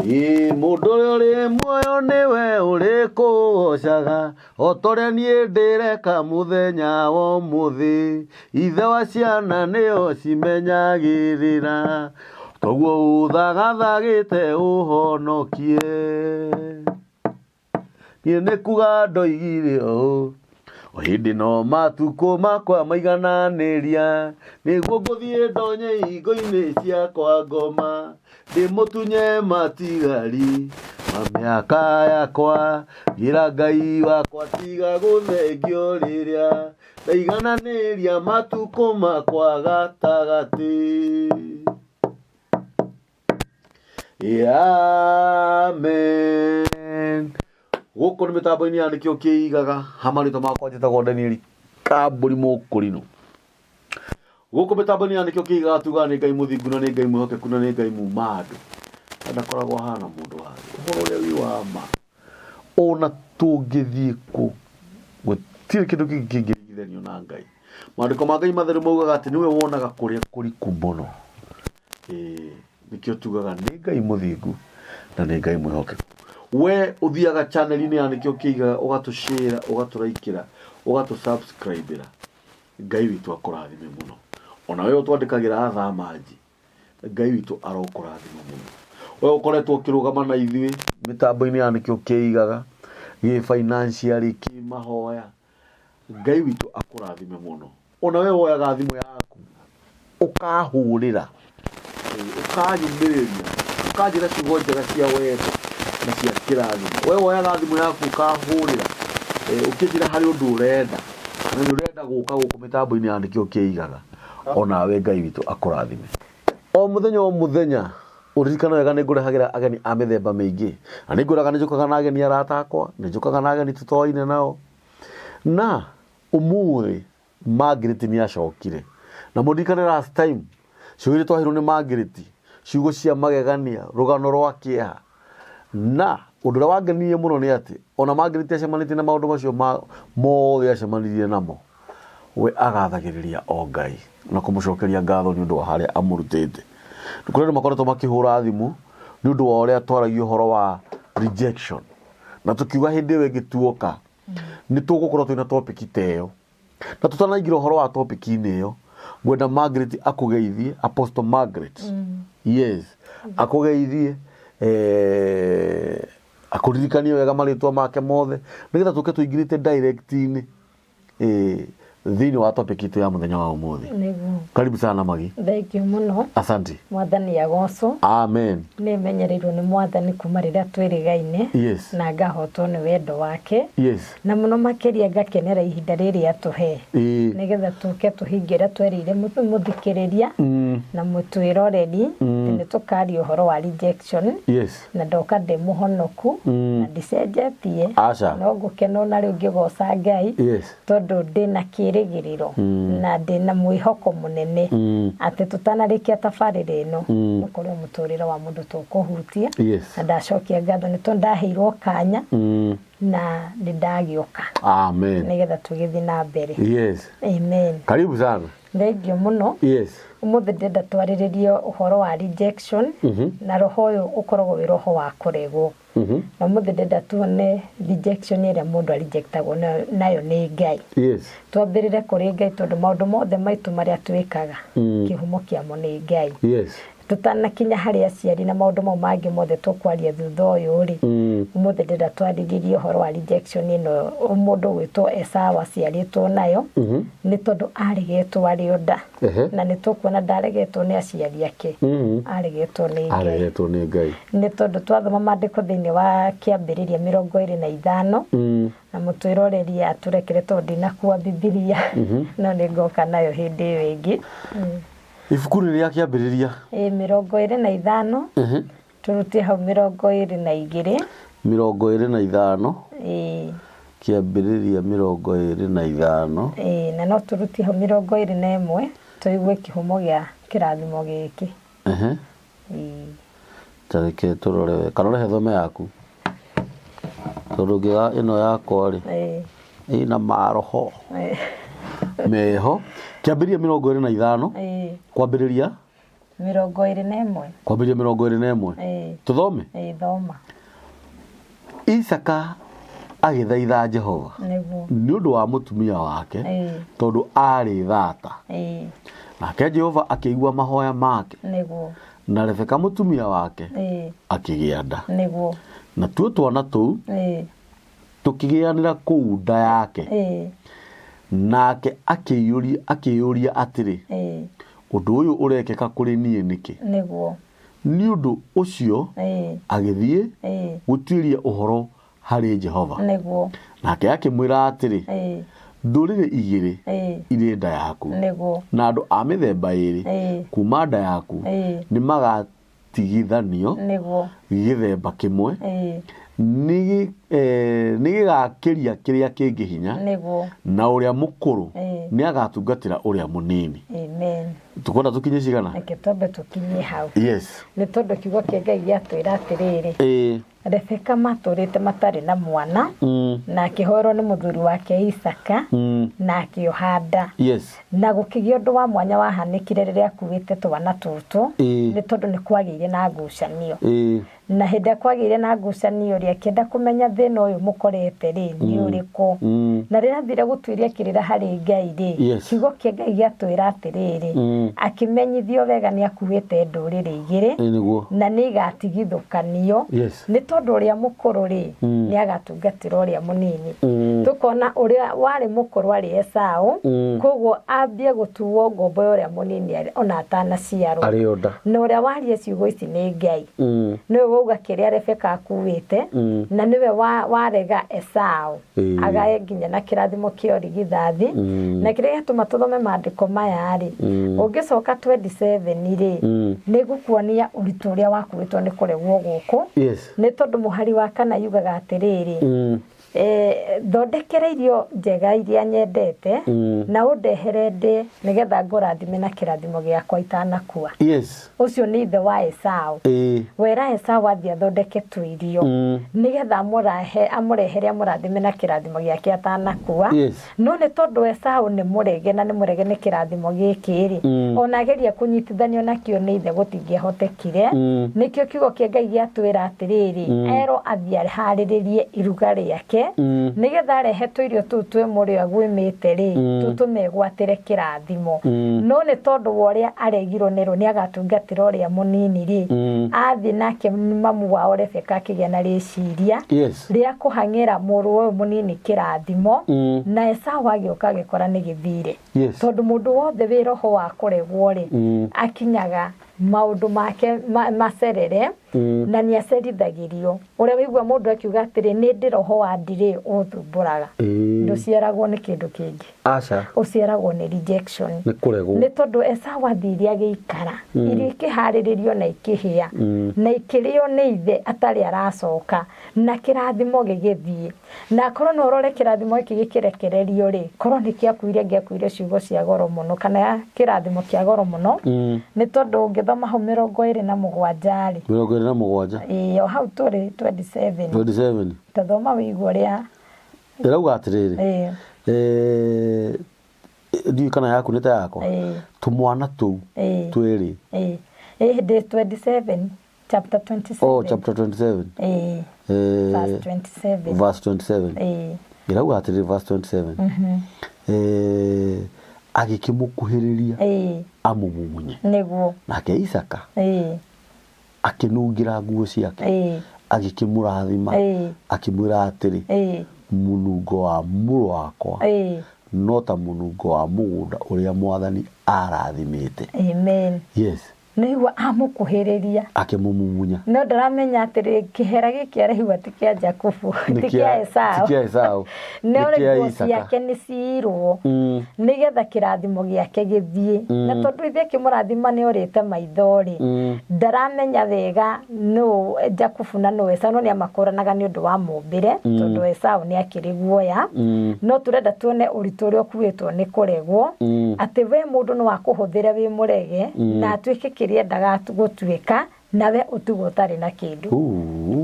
Ĩ mũndũ ũrĩa ũrĩ muoyo nĩwe ũrĩkũgocaga o ta ũrĩa niĩ ndĩreka mũthenya wa ũmũthĩ. Ithe wa ciana nĩo cimenyagĩrĩra, toguo ũthagathagĩte ũhonokie. Niĩ nĩ kuga ndoigire ũũ, o hĩndĩ no matukũ makwa maigananĩria, nĩguo ngũthiĩ ndonye ihingo-inĩ cia kwa ngoma, ndĩmũtunye matigari ma mĩaka yakwa, ngĩra Ngai wakwa tiga gũthengio rĩrĩa ndaigananĩria matukũ makwa gatagatĩ. Amen. Gũkũ nĩ mĩtambo-inĩ ya nĩkĩo kĩigaga ha marĩtwa makwa njĩtagwo Daniel Kambũri Mũkũrinũ. Gũkũ mĩtambo-inĩ ya nĩkĩo kĩigaga tugaga nĩ Ngai mũthingu na nĩ Ngai mwĩhokeku na nĩ Ngai muma andũ. Na ndakoragwo ahana mũndũ wa thĩ. Ũhoro ũrĩa wĩ wa ma ona tũngĩthiĩ kũ gũtirĩ kĩndũ kĩngĩ kĩngĩringithanio na Ngai. Maandĩko ma Ngai matheru maugaga atĩ nĩwe wonaga kũrĩa kũriku mũno. Ĩĩ, nĩkĩo tugaga nĩ Ngai mũthingu na nĩ Ngai mwĩhokeku. We ũthiaga channel-inĩ ya nĩkĩo kĩigaga ũgatũshare, ũgatũraikĩra, ũgatũ-subscribe-ĩra. Ngai witũ akũrathime mũno. Ona we ũtwandĩkagĩra thaa manji, Ngai witũ arokũrathima mũno. We ũkoretwo ũkĩrũgama na ithuĩ mĩtambo-inĩ ya nĩkĩo kĩigaga, gĩ financially, kĩmahoya, Ngai witũ akũrathime mũno. Ona we woyaga thimũ yaku ũkahũrĩra, ũkanyũmĩrĩria, ũkanjĩra ciugo njega cia wendo na cia kĩrathimo. We woyaga thimũ yaku ũkahũrĩra, ũkĩnjĩra harĩ ũndũ ũrenda, na nĩ ũrenda gũka gũkũ mĩtambo-inĩ ya nĩkĩo kĩigaga. Onawe Ngai witũ akũrathime. O mũthenya o mũthenya ũririkane wega nĩ ngũrehagĩra ageni a mĩthemba mĩingĩ. Na nĩ ngwĩraga nĩ njũkaga na ageni arata akwa, nĩ njũkaga na ageni tũtoaine nao. Na ũmũthĩ Margaret nĩ acokire. Na mũririkane last time ciugo iria twaheirwo nĩ Margaret, ciugo cia magegania, rũgano rwa kĩeha. Na ũndũ ũrĩa wangenirie mũno nĩ atĩ ona Margaret acemanĩtie na maũndũ macio mothe acemanirie namo, we agathagĩrĩria o Ngai na kũmũcokeria ngatho nĩ ũndũ wa harĩa amũrutĩte. Nĩ kũrĩ andũ makoretwo makĩhũra thimũ nĩ ũndũ wa ũrĩa twaragia ũhoro wa rejection. Na tũkiuga hĩndĩ ĩyo ĩngĩ tuoka nĩ tũgũkorwo twĩna topic ta ĩyo. Na tũtanaingĩra ũhoro wa topic-inĩ ĩyo, ngwenda Margaret akũgeithie, Apostle Margaret. Yes, akũgeithie eh, akũririkanie wega marĩtwa make mothe nĩgetha tũke tũingĩrĩte direct-inĩ eh, thĩinĩ wa topic itũ ya mũthenya wa ũmũthĩ. Nĩguo. Karibu sana Magi. Thank you mũno. Asante. Mwathani agocwo. Amen. Nĩ menyereirwo nĩ Mwathani kuma rĩrĩa twĩrĩgaine. Yes. Na ngahotwo nĩ wendo wake. Yes. Na mũno makĩria ngakenera ihinda rĩrĩ atũhe. Ĩĩ. Nĩgetha tũke tũhingie ũrĩa twerĩire mũthikĩrĩria na mũtwĩroreri atĩ nĩ tũkaria ũhoro wa rejection. Yes. Na ndoka ndĩ mũhonoku na ndicenjetie. Aca. No ngũkena ona rĩu ngĩgoca Ngai. Yes. Tondũ ndĩna kĩrĩgĩrĩro na ndĩna mwĩhoko mũnene atĩ tũtanarĩkia tabarĩra ĩno nĩ kũrĩ o mũtũrĩre wa mũndũ tũkũhutia. Yes. Na ndacokia ngatho nĩ tondũ ndaheirwo kanya na nĩ ndagĩũka. Amen. Nĩgetha tũgĩthiĩ na mbere. Yes. Amen. Karibu sana. Thengiũ mũno. Yes. Ũmũthĩ ndĩrenda twarĩrĩrie ũhoro wa rejection na roho ũyũ ũkoragwo wĩ roho wa kũregwo. Na ũmũthĩ ndĩrenda tuone rejection ĩrĩa mũndũ arejectagwo nayo nĩ Ngai. Yes. Twambĩrĩre kũrĩ Ngai tondũ maũndũ mothe maitũ marĩa twĩkaga kĩhumo kĩamo nĩ Ngai. Yes. Tũtanakinya harĩ aciari na maũndũ mau mangĩ mothe tũkwaria thutha ũyũ rĩ, ũmũthĩ ndĩrenda twarĩrĩrie ũhoro wa rejection ĩno mũndũ ũgwĩtwo Esau aciarĩtwo nayo nĩ tondũ aregetwo arĩ o nda. Na nĩ tũkuona ndaregetwo nĩ aciari ake, aregetwo nĩ Ngai. Aregetwo nĩ Ngai. Nĩ tondũ twathoma maandĩko thĩinĩ wa Kĩambĩrĩria 25, na mũtwĩroreri atũrekere tondũ ndinakua Bibilia, no nĩ ngoka nayo hĩndĩ ĩyo ĩngĩ. Ibuku rĩrĩ rĩa Kĩambĩrĩria. Ĩĩ, 25, tũrutie hau 22. 25. Ĩĩ. Kĩambĩrĩria 25. Ĩĩ, na no tũrutie hau 21 tũigue kĩhumo gĩa kĩrathimo gĩkĩ. Ĩĩ. Ta reke tũrore wega. Kana ũrehe thome yaku. Tondũ ngĩoya ĩno yakwa rĩ, ĩna maroho meho. Kĩambĩrĩria 25. Kwambĩrĩria. 21. Kwambĩrĩria 21. Ĩĩ. Tũthome. Ĩĩ, thoma. Isaka agĩthaitha Jehova Nĩguo. nĩ ũndũ wa mũtumia wake, Ĩĩ. tondũ aarĩ thata. Ĩĩ. Nake Jehova akĩigua mahoya make, Nĩguo. na Rebeka mũtumia wake Ĩĩ. akĩgĩa nda. Nĩguo. Natuo twana tũu Ĩĩ. tũkĩgĩanĩra kũu nda yake. Ĩĩ. Nake akĩĩyũria atĩrĩ, Ĩĩ. ũndũ ũyũ ũrekĩka kũrĩ niĩ nĩkĩ? Nĩguo. Nĩ ũndũ ũcio Ĩĩ. agĩthiĩ Ĩĩ. gũtuĩria ũhoro harĩ Jehova. Nĩguo. Nake akĩmwĩra atĩrĩ, Ĩĩ. ndũrĩrĩ igĩrĩ Ĩĩ. irĩ nda yaku, Nĩguo. na andũ a mĩthemba ĩĩrĩ Ĩĩ. kuma nda yaku Ĩĩ. nĩ magatigithanio Nĩguo. gĩthemba kĩmwe, Ĩĩ. nĩ gĩgakĩria kĩrĩa kĩngĩ hinya, Nĩguo. na ũrĩa mũkũrũ Ĩĩ. nĩ agatungatĩra ũrĩa mũnini. Amen. Tũkwenda tũkinye cigana? Reke twambe tũkinye hau. Yes. Nĩ tondũ kiugo kĩa Ngai gĩatwĩra atĩrĩrĩ, Ĩĩ. Rebeka matũrĩte matarĩ na mwana, na akĩhoerwo nĩ mũthuri wake Isaka, na akĩoha nda. Yes. Na gũkĩgĩa ũndũ wa mwanya wahanĩkire rĩrĩa akuĩte twana tũtũ, Ĩĩ. nĩ tondũ nĩ kwagĩire na ngucanio. Ĩĩ. Na hĩndĩ ĩrĩa kwagĩire na ngucanio rĩ, akĩenda kũmenya thĩna ũyũ mũkorete rĩ nĩ ũrĩkũ. Na rĩrĩa athire gũtuĩria kĩrĩra harĩ Ngai rĩ, Yes. kiugo kĩa Ngai gĩatwĩra atĩrĩrĩ, akĩmenyithio wega nĩ akuĩte ndũrĩrĩ igĩrĩ, Ĩĩ, nĩguo. na nĩ igatigithũkanio. Yes. Nĩ tondũ ũrĩa mũkũrũ rĩ, nĩ agatungatĩra ũrĩa mũnini. Tũkona ũrĩa warĩ mũkũrũ arĩ Esau, koguo ambie gũtuo ngombo ya ũrĩa mũnini ona atanaciarwo. Arĩ o nda. Na ũrĩa waria ciugo ici nĩ Ngai. Nĩwe wauga kĩrĩa Rebeka akuĩte, na nĩwe warega Esau Ĩĩ. agae nginya na kĩrathimo kĩa ũrigithathi. Na kĩrĩa gĩatũma tũthome maandĩko maya rĩ, ũngĩcoka 27 rĩ, nĩ gũkuonia ũritũ ũrĩa wakuĩtwo nĩ kũregwo gũkũ. Yes. Nĩ tondũ mũhari wa kana yugaga atĩrĩrĩ, thondekera irio njega iria nyendete, na ũndehere ndĩe nĩgetha ngũrathime na kĩrathimo gĩakwa itanakua. Yes. Ũcio nĩ ithe wa Esau. Ĩĩ. Wera Esau athiĩ athondeke tũirio, nĩgetha amũrehere amũrathime na kĩrathimo gĩake atanakua. Yes. No nĩ tondũ Esau nĩ mũrege na nĩ mũrege nĩ kĩrathimo gĩkĩ rĩ, ona ageria kũnyitithanio nakĩo nĩ ithe gũtingĩahotekire. Nĩkĩo kiugo kĩa Ngai gĩatwĩra atĩrĩrĩ, erwo athiĩ aharĩrĩrie iruga rĩake, nĩgetha arehe tũirio tũu twĩ mũrĩo aguĩmĩte rĩ, tũtũmegwatĩre kĩrathimo. No nĩ tondũ wa ũrĩa aregirwo nĩrwo nĩ agatungatĩra ũrĩa mũnini rĩ, athiĩ nake mamu wao Rebeka akĩgĩa na rĩciria Yes. rĩa kũhang'ĩra mũrũ ũyũ mũnini kĩrathimo, na Esau agĩũka agĩkora nĩ gĩthire. Yes. Tondũ mũndũ wothe wĩ roho wa kũregwo rĩ, akinyaga maũndũ make macerere, na nĩ acerithagĩrio. Ũrĩa waigua mũndũ akiuga atĩrĩ, nĩ ndĩ roho wa ndirĩ ũthumbũraga. Ndũciaragwo nĩ kĩndũ kĩngĩ. Aca. Ũciaragwo nĩ rejection. Nĩ kũregwo. Nĩ tondũ Esau athire agĩikara, irio ikĩharĩrĩrio na ikĩhĩa, na ikĩrĩo nĩ ithe atarĩ aracoka, na kĩrathimo gĩgĩthiĩ. Na korwo no ũrore kĩrathimo gĩkĩ gĩkĩrekererio rĩ, korwo nĩ kĩakuire, angĩakuire ciugo cia goro mũno, kana kĩrathimo kĩa goro mũno. Nĩ tondũ ũngĩthoma hau 27 rĩ, 27. Ĩĩ, o hau tũrĩ 27. 27. Tathoma wĩigue ũrĩa. Ĩrauga atĩrĩrĩ, Ĩĩ. Ndiũĩ kana yaku nĩ ta yakwa. Ĩĩ. Tũmwana tũu Ĩĩ. twĩrĩ. Ĩĩ. Ĩĩ, ndĩ 27, chapter 27. Oh, chapter 27. Ĩĩ. Verse 27. Verse 27. Ĩĩ. Ĩrauga atĩrĩrĩ, verse 27. Agĩkĩmũkuhĩrĩria Ĩĩ. amũmumunye. Nĩguo. Nake Isaka Ĩĩ. akĩnungĩra nguo ciake, Ĩĩ. agĩkĩmũrathima, Ĩĩ. akĩmwĩra atĩrĩ, Ĩĩ. mũnungo wa mũrũ wakwa Ĩĩ. no ta mũnungo wa mũgũnda ũrĩa Mwathani arathimĩte. Amen. Yes. Nĩigua amũkuhĩrĩria akĩmũmumunya. No ndaramenya atĩrĩ, kĩhera gĩkĩ arehua ti kĩa Jakubu, ti kĩa Esau. Ti kĩa Esau. No Nĩ kĩa nguo Isaka. ciake nĩ ciirwo nĩgetha kĩrathimo gĩake gĩthiĩ. Na tondũ ithe akĩmũrathima nĩ orĩte maitho rĩ, ndaramenya wega nũ Jakubu na nũ Esau, no nĩ amakũranaga nĩ ũndũ wa mũmbĩre, tondũ Esau nĩ akĩrĩ guoya. No tũrenda tuone ũritũ ũrĩa ũkuĩtwo nĩ kũregwo, atĩ we mũndũ no akũhũthĩre wĩ mũrege na atuĩke kĩrĩa endaga gũtuĩka, nawe ũtigwo ũtarĩ na kĩndũ.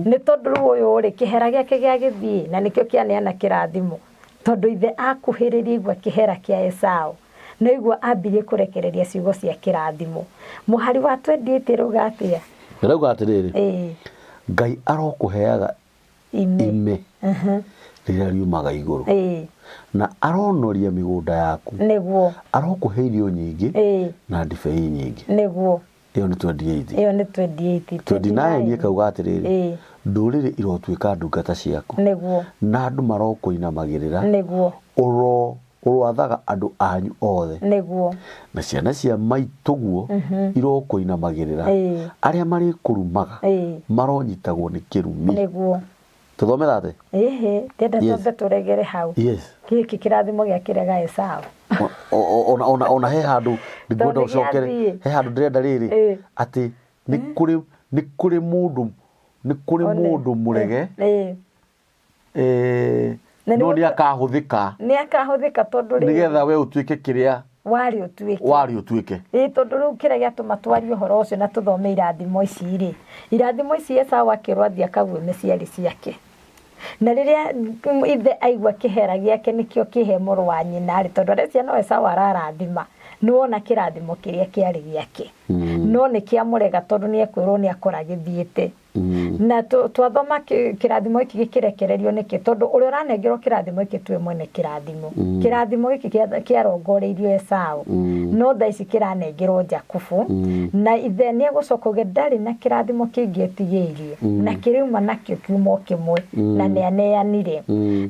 Nĩ tondũ rĩu ũyũ rĩ, kĩhera gĩake gĩa gĩthiĩ na nĩkĩo kĩaneana kĩrathimo, tondũ ithe akuhĩrĩria igua kĩhera kĩa Esau. Nĩigua ambirie kũrekereria ciugo cia kĩrathimo. Mũhari wa 28 ĩrauga atĩa? Ĩrauga atĩrĩrĩ, Ngai arokũheaga Ime. ime rĩrĩa riumaga igũrũ, na aronoria mĩgũnda yaku, arokũhe irio nyingĩ na ndibei nyingĩ. Ĩyo nĩ 28. Ĩyo nĩ 28. 29 ĩkauga atĩrĩrĩ, ndũrĩrĩ irotuĩka ndungata ciaku, na andũ marokũinamagĩrĩra, ũroathaga andũ anyu othe, na ciana cia maitũguo irokũinamagĩrĩra, arĩa marĩkũrumaga maronyitagwo nĩ kĩrumi. Tũthome thate. Ĩhĩ, ndĩrenda Yes. twambe tũregere hau. Gĩkĩ kĩrathimo gĩa kĩrega Esau. Ona ona ona he handũ ngwenda Tondũ ũcokere, gĩathiĩ. he handũ ndĩrenda rĩrĩ, atĩ nĩ kũrĩ mũndũ, nĩ kũrĩ mũndũ mũrege, Na no nĩ nĩ akahũthĩka nĩ akahũthĩka tondũ rĩrĩ nĩgetha we ũtuĩke kĩrĩa warĩ ũtuĩke. Warĩ ũtuĩke. Ĩĩ, tondũ rĩu kĩrĩa gĩatũma twarie ũhoro ũcio na tũthome irathimo ici rĩ, irathimo ici Esau akĩrwo athiĩ akaguĩme ciarĩ ciake. Na rĩrĩa ithe aigua kĩhera gĩake nĩkĩo kĩhe mũrũ wa nyina rĩ, tondũ arecia no Esau ararathima, nĩwona kĩrathimo kĩrĩa kĩarĩ gĩake. No nĩ kĩamũrega tondũ nĩ ekwĩrwo nĩ akora gĩthiĩte. Na twathoma kĩrathimo gĩkĩ gĩkĩrekererio nĩkĩ? Tondũ ũrĩa ũranengerwo kĩrathimo gĩkĩ tiwe mwene kĩrathimo. Kĩrathimo gĩkĩ kĩarongoreirio Esau. No thaa ici kĩranengerwo Jakubu. Na ithe nĩ egũcoka auge ndarĩ na kĩrathimo kĩngĩ etigĩirie. Na kĩrauma nakĩo kiuma o kĩmwe. Na nĩ aneanire.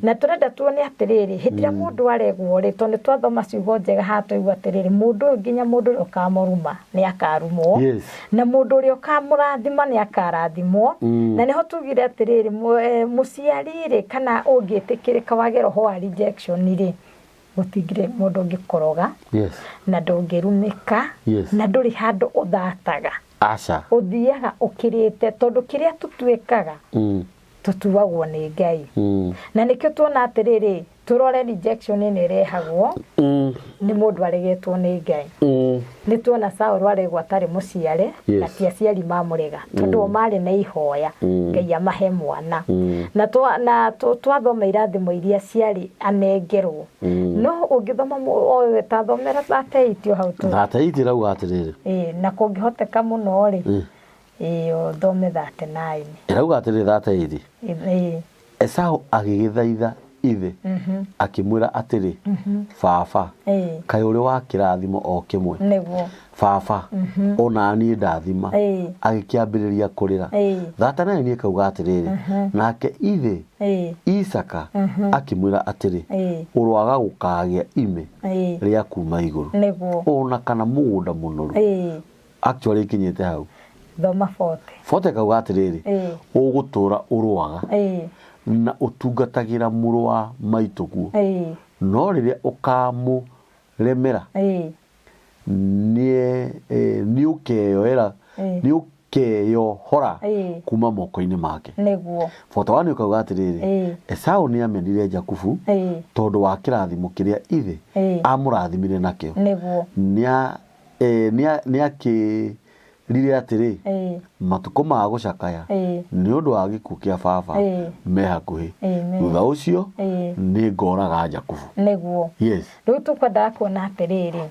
Na tũrenda tuone atĩrĩrĩ, hĩndĩ ĩrĩa mũndũ aregwo rĩ, tondũ nĩ twathoma ciugo njega haha twaigua atĩrĩrĩ, mũndũ ũyũ nginya mũndũ ũrĩa ũkamũruma nĩ akarumwo. Na mũndũ ũrĩa ũkamũrathima nĩ akarathimwo. Na nĩho tugire atĩrĩrĩ, mũciari rĩ, kana ũngĩtĩkĩrĩka wage roho wa rejection rĩ, gũtingĩrĩ mũndũ ũngĩkũroga. Na ndũngĩrumĩka. Na ndũrĩ handũ ũthataga. Aca. Ũthiaga ũkĩrĩte, tondũ kĩrĩa tũtuĩkaga, tũtuagwo nĩ Ngai. Na nĩkĩo tuona atĩrĩrĩ, tũrore rejection ĩno ĩrehagwo nĩ mũndũ aregetwo nĩ Ngai. Nĩ tuona Saũlũ aregwo atarĩ mũciare, na ti aciari mamũrega, tondũ o marĩ na ihoya, Ngai amahe mwana. Na twathoma irathimo iria ciarĩ anengerwo. No ũngĩthoma o ta thomera 38 o hau tũ. 38 ĩrauga atĩrĩrĩ. Na kũngĩhoteka mũno rĩ, ũthome 39. Ĩrauga atĩrĩrĩ 38. Esau agĩgĩthaitha ithe, akĩmwĩra atĩrĩ, Baba, kaĩ ũrĩ wa kĩrathimo o kĩmwe? Baba, ona niĩ ndathima. Agĩkĩambĩrĩria kũrĩra. 39 ĩkauga atĩrĩrĩ, nake ithe Isaka akĩmwĩra atĩrĩ, ũroaga gũkagĩa ime rĩa kuma igũrũ, ona kana mũgũnda mũnoru. Actually ikinyĩte hau. Thoma 40. 40 ĩkauga atĩrĩrĩ, ũgũtũra ũrũaga na ũtungatagĩra mũrũ wa maitũguo, no rĩrĩa ũkamũremera, nĩũkeyohora kuma moko-inĩ make. 41 ũkauga atĩrĩrĩ, Esau nĩamenire Jakubu tondũ wa kĩrathimo kĩrĩa ithe amũrathimire nakĩo. Nĩakĩrire atĩrĩ, matukũ ma gũcakaya nĩ ũndũ wa gĩkuũ kĩa baba me hakuhĩ. Thutha ũcio nĩngoraga Jakubu. Rĩu tũkwendaga kuona atĩrĩrĩ,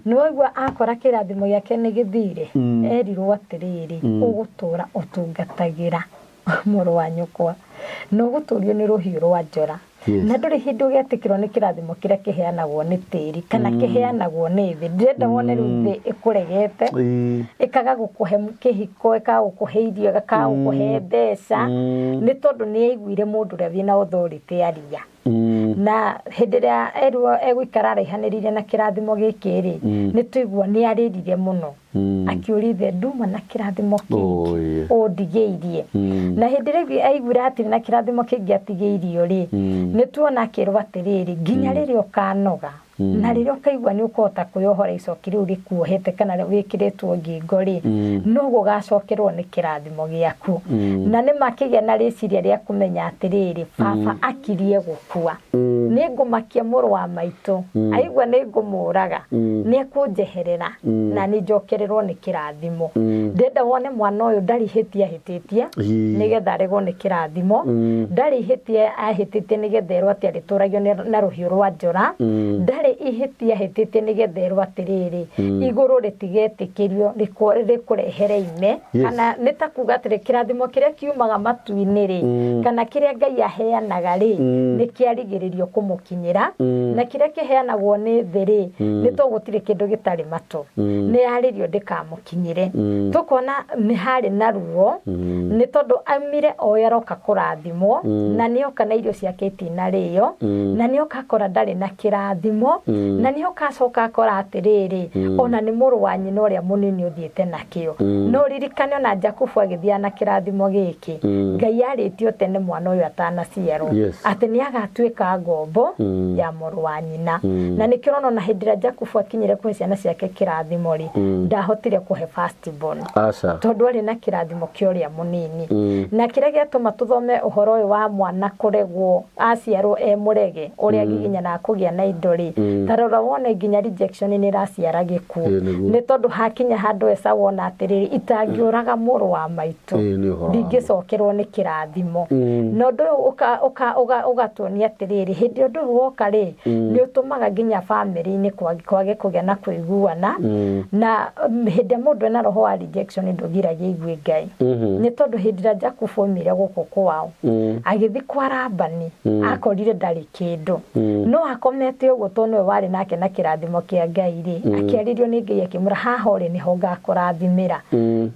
nĩwaigua akora kĩrathimo gĩake nĩ gĩthire, erirwo atĩrĩrĩ, ũgũtũra ũtungatagĩra mũrũ wa nyũkwa, na ũgũtũrio nĩ rũhiũ rwa njora. Na ndũrĩ hĩndĩ ũgetĩkĩrwo nĩ kĩrathimo kĩrĩa kĩheanagwo nĩ tĩri, kana kĩheanagwo nĩ thĩ. Ndĩrenda wone rĩu thĩ ĩkũregete, ĩkaga gũkũhe kĩhiko, ĩkaga gũkũhe irio, ĩkaga gũkũhe mbeca, nĩ tondũ nĩ yaiguire mũndũ ũrĩa wĩna authority aria. Na hĩndĩ ĩrĩa erwo egũikara araihanĩrĩirie na kĩrathimo gĩkĩ rĩ, nĩ tũigua nĩ arĩrire mũno. Akĩũria ithe, nduma na kĩrathimo kĩngĩ ũndigĩirie. Na hĩndĩ ĩrĩa aiguire hatirĩ na kĩrathimo kĩngĩ atigĩirio rĩ, nĩ tuona akĩrwo atĩrĩrĩ, nginya rĩrĩa ũkanoga, na rĩrĩa ũkaigua nĩ ũkũhota kwĩyohora icoki rĩu rĩkuohete kana wĩkĩrĩtwo ngingo rĩ, noguo ũgacokerwo nĩ kĩrathimo gĩaku. Na nĩ makĩgĩa na rĩciria rĩa kũmenya atĩrĩrĩ, baba akirie gũkua, nĩ ngũmakia mũrũ wa maitũ, aigua nĩ ngũmũraga, nĩ ekũnjeherera, na nĩ njokererwo akomererwo nĩ kĩrathimo. Ndĩrenda wone mwana ũyũ ndarĩ ihĩtia ahĩtĩtie nĩgetha aregwo nĩ kĩrathimo, ndarĩ ihĩtia ahĩtĩtie nĩgetha erwo atĩ arĩtũragio na rũhiũ rwa njora, ndarĩ ihĩtia ahĩtĩtie nĩgetha erwo atĩrĩrĩ, igũrũ rĩtigetĩkĩrio rĩkũrehere ime. Kana nĩ ta kuga atĩrĩ, kĩrathimo kĩrĩa kiumaga matu-inĩ rĩ, kana kĩrĩa Ngai aheanaga rĩ, nĩ kĩarigĩrĩrio kũmũkinyĩra, na kĩrĩa kĩheanagwo nĩ thĩ rĩ, nĩ to gũtirĩ kĩndũ gĩtarĩ matũ, nĩ yarĩrio ndĩkamũkinyĩre. Tũkona nĩ harĩ na ruo, nĩ tondũ aumire oĩ aroka kũrathimwo, na nĩoka na irio ciake itinarĩo, na nĩoka akora ndarĩ na kĩrathimo, na nĩoka acoka akora atĩrĩrĩ, ona nĩ mũrũ wa nyina ũrĩa mũnini ũthiĩte nakĩo. No ririkane ona Jakubu agĩthiaga na kĩrathimo gĩkĩ, Ngai arĩtie o tene mwana ũyũ atanaciarwo, atĩ nĩ agatuĩka ngombo ya mũrũ wa nyina. Na nĩkĩo ũrona ona hĩndĩ ĩrĩa Jakubu akinyire kũhe ciana ciake kĩrathimo rĩ, ndahotire kũhe first born. Aca. Tondũ arĩ na kĩrathimo kĩa ũrĩa mũnini. Na kĩrĩa gĩatũma tũthome ũhoro ũyũ wa mwana kũregwo, aciarwo e mũrege, ũrĩa agiginyanaga kũgĩa na indo rĩ, ta rora wone nginya rejection nĩ ĩraciara gĩkuũ. Ĩĩ, nĩguo. Nĩ tondũ hakinya handũ Esau ona atĩrĩrĩ, itangĩũraga mũrũ wa maitũ, Ĩĩ, nĩ ũhoro wa ma. ndingĩcokerwo nĩ kĩrathimo. Na ũndũ ũyũ ũgatuonia atĩrĩrĩ, hĩndĩ ũndũ ũyũ woka rĩ, nĩ ũtũmaga nginya bamĩrĩ-inĩ kwage kũgĩa na kũiguana. Na hĩndĩ ĩrĩa mũndũ ena roho wa rejection ndũgiragia igue Ngai. Nĩ tondũ hĩndĩ ĩrĩa Jakubu aumire gũkũ kwao, agĩthiĩ kwa Labani, akorire ndarĩ kĩndũ. No akomete ũguo tondũ nĩwe warĩ nake na kĩrathimo kĩa Ngai rĩ, akĩarĩrio nĩ Ngai akĩmwĩra haha ũrĩ nĩho ngakũrathimĩra.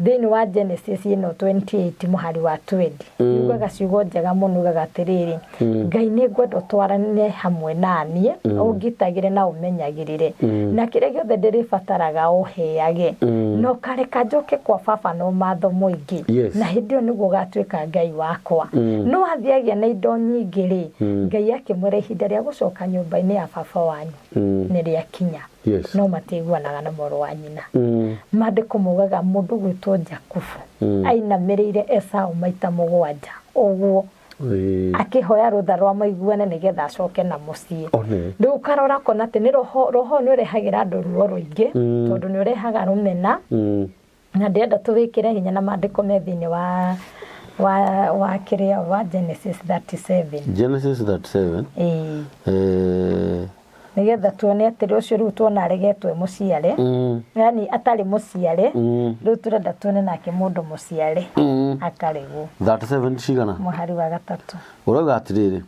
Thĩinĩ wa Genesis ĩno 28 mũhari wa 20, yugaga ciugo njega mũno, yugaga atĩrĩrĩ, Ngai nĩ ngwenda ũtwarane hamwe na niĩ, ũngitagĩre na ũmenyagĩrĩre, na kĩrĩa gĩothe ndĩrĩbataraga ũheage, na ũkareka njoke kwa baba na ũmatho mũingĩ, na hĩndĩ ĩyo nĩguo ũgatuĩka Ngai wakwa. No athiĩ agĩa na indo nyingĩ rĩ, Ngai akĩmwĩra ihinda rĩa gũcoka nyũmba-inĩ ya baba wanyu nĩ rĩakinya. No matiiguanaga na mũrũ wa nyina. Maandĩko maugaga mũndũ gwĩtwo Jakubu ainamĩrĩire Esau maita 7 ũguo, akĩhoya rũtha rwa maiguane nĩgetha acoke na mũciĩ. Rĩu ũkarora ũkona atĩ nĩ roho, roho nĩ ũrehagĩra andũ ruo rũingĩ, tondũ nĩ ũrehaga rũmena. Na ndĩrenda tũwĩkĩre hinya na maandĩko me thĩinĩ wa kĩrĩa wa Genesis 37. Genesis 37. Ĩĩ. Nĩgetha tuone atĩrĩ, ũcio rĩu tuona aregetwo e mũciare, yani atarĩ mũciare, rĩu tũrenda tuone nake mũndũ mũciare akaregwo. 37 cigana? Mũhari wa 3. Ũrauga atĩrĩrĩ,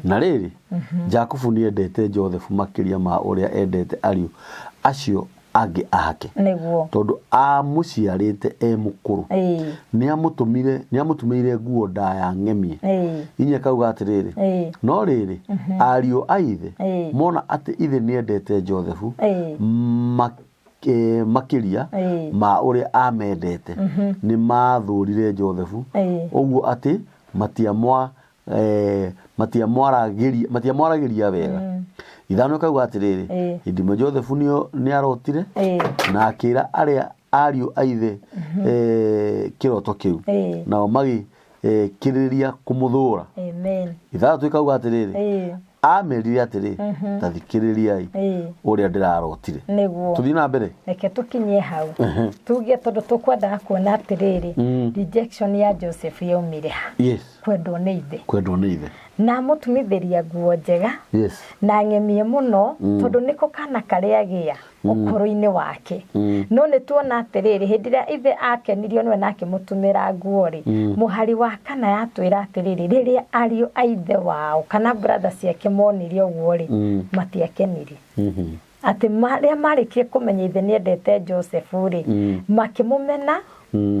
na rĩrĩ, Jakubu nĩendete Josefu makĩria ma ũrĩa endete ariũ acio angĩ ake. Nĩguo. Tondũ amũciarĩte e mũkũrũ. Nĩamũtumĩire nguo ndaya ng'emie. Inya kauga atĩrĩrĩ, no rĩrĩ, ariũ a ithe mona atĩ ithe nĩendete Josefu makĩria ma ũrĩa amendete, nĩmathũrire Josefu ũguo atĩ matiamwaragĩria wega. 5 kauga atĩrĩrĩ, hĩndĩ ĩmwe Josefu nĩarotire na akĩra arĩa ariũ a ithe kĩroto kĩu, nao magĩkĩrĩrĩria kũmũthũra. 6 kauga atĩrĩrĩ, amerire atĩrĩ, ta thikĩrĩriai ũrĩa ndĩrarotire. Nĩguo. Tũthiĩ na mbere. Reke tũkinyie hau. Tuge tondũ tũkwendaga kuona atĩrĩrĩ, rejection ya Joseph yaumire ha? Kwendwo nĩ ithe. Kwendwo nĩ ithe. Na amũtumithĩria nguo njega. Na ng'emie mũno, tondũ nĩko kana karĩa agĩa ũkũrũ-inĩ wake. No nĩ tuona atĩrĩrĩ, hĩndĩ ĩrĩa ithe akenirio nĩwe na akĩmũtumĩra nguo rĩ, mũhari wa 4 yatwĩra atĩrĩrĩ, rĩrĩa ariũ a ithe wao kana brother ciake monire ũguo rĩ, matiakenire. Atĩ rĩrĩa marĩkirie kũmenya ithe nĩendete Joseph rĩ, makĩmũmena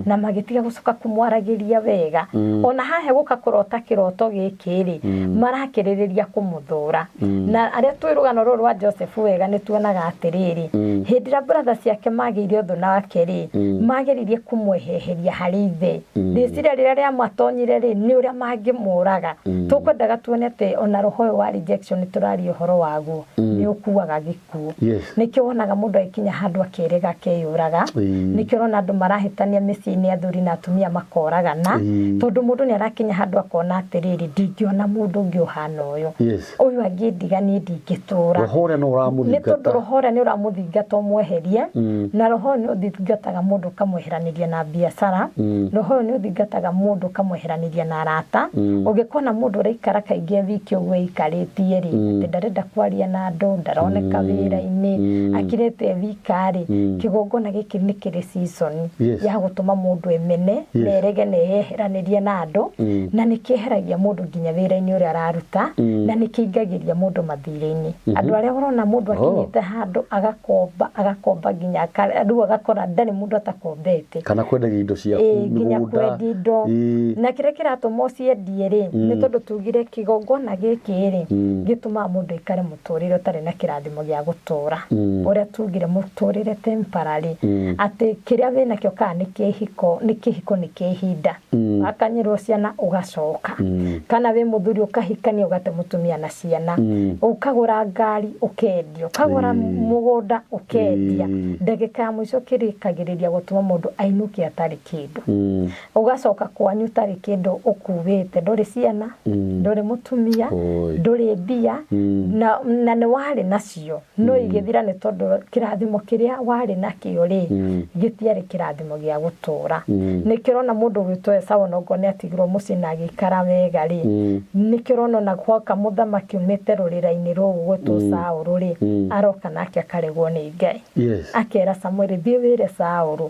na magĩtiga gũcoka kũmwaragĩria wega. Ona haha gũka kũrota kĩroto gĩkĩ rĩ, marakĩrĩrĩria kũmũthũra. Na arĩa tũĩ rũgano rũrũ rwa Joseph wega nĩ tuonaga atĩrĩrĩ, hĩndĩ ĩrĩa brother ciake magĩire ũthũ nake rĩ, mageririe kũmweheheria harĩ ithe. Rĩciria rĩrĩa rĩamatonyire rĩ, nĩ ũrĩa mangĩmũraga. Tũkwendaga tuone atĩ ona roho ũyũ wa rejection tũraria ũhoro waguo, nĩ Nĩ ũkuaga gĩkuũ. Nĩkĩo wonaga mũndũ agĩkinya handũ akĩrega akeyũraga. Nĩkĩo ũrona andũ marahĩtania mĩciĩ-inĩ, athuri na atumia makoragana, tondũ mũndũ nĩ arakinya handũ akona atĩrĩrĩ, ndingĩona mũndũ ũngĩ ũhana ũyũ. Ũyũ angĩndiga niĩ ndingĩtũra. Roho ũrĩa no Nĩ tondũ ũramũthingata. Roho ũrĩa nĩ ũramũthingata ũmweherie, na roho ũyũ nĩ ũthingataga mũndũ ũkamweheranĩria na biacara. Roho ũyũ nĩ ũthingataga mũndũ ũkamweheranĩria na arata. Ũngĩkona mũndũ ũraikara kaingĩ e wiki ũguo eikarĩtie rĩ, atĩ ndarenda kwaria na andũ, ndaroneka wĩra-inĩ, akirĩte e wika rĩ, kĩgongona gĩkĩ nĩ kĩrĩ season ya gũtũma mũndũ emene, na erege na eyeheranĩrie na andũ, na nĩ kĩeheragia mũndũ nginya wĩra-inĩ ũrĩa araruta, na nĩ kĩingagĩria mũndũ mathirĩ-inĩ. Andũ arĩa ũrona mũndũ akinyĩte handũ agakomba, agakomba nginya rĩu agakora ndarĩ mũndũ atakombete. Kana kwendagia indo ciaku, Nginya mĩgũnda. Kwendia indo. Na kĩrĩa kĩratũma ũciendie rĩ, nĩ tondũ tugire kĩgongona gĩkĩ rĩ, gĩtũmaga mũndũ aikare mũtũrĩre ũtarĩ na kĩrathimo gĩa gũtũra. Ũrĩa tugire mũtũrĩre temporary, atĩ kĩrĩa wĩnakĩo kana nĩ kĩhiko, nĩ kĩhiko nĩ kĩa ihinda. Wakanyĩrwo ciana ũgacoka. Kana wĩ mũthuri ũkahikania ũgate mũtumia na ciana. Ũkagũra ngari ũkendia, ũkagũra mũgũnda ũkendia. Ndagĩka ya mũico kĩrĩkagĩrĩria gũtũma mũndũ ainũke atarĩ kĩndũ. Ũgacoka kwanyu ũtarĩ kĩndũ ũkuĩte, ndũrĩ ciana, ndũrĩ mũtumia, Oi. ndũrĩ mbia, na nĩ warĩ nacio, no igĩthira nĩ tondũ kĩrathimo kĩrĩa warĩ nakĩo rĩ, gĩtiarĩ kĩrathimo gĩa gũtũra. Nĩkĩo ũrona mũndũ ũgwĩtwo Esau onokorwo nĩ atigirwo mũciĩ na agĩikara wega rĩ, nĩkĩo ũrona ona gwoka mũthamaki umĩte rũrĩra-inĩ rũu gwĩtwo Saũlũ rĩ, aroka nake akaregwo nĩ Ngai. Akera Samueli, thiĩ wĩre Saũlũ,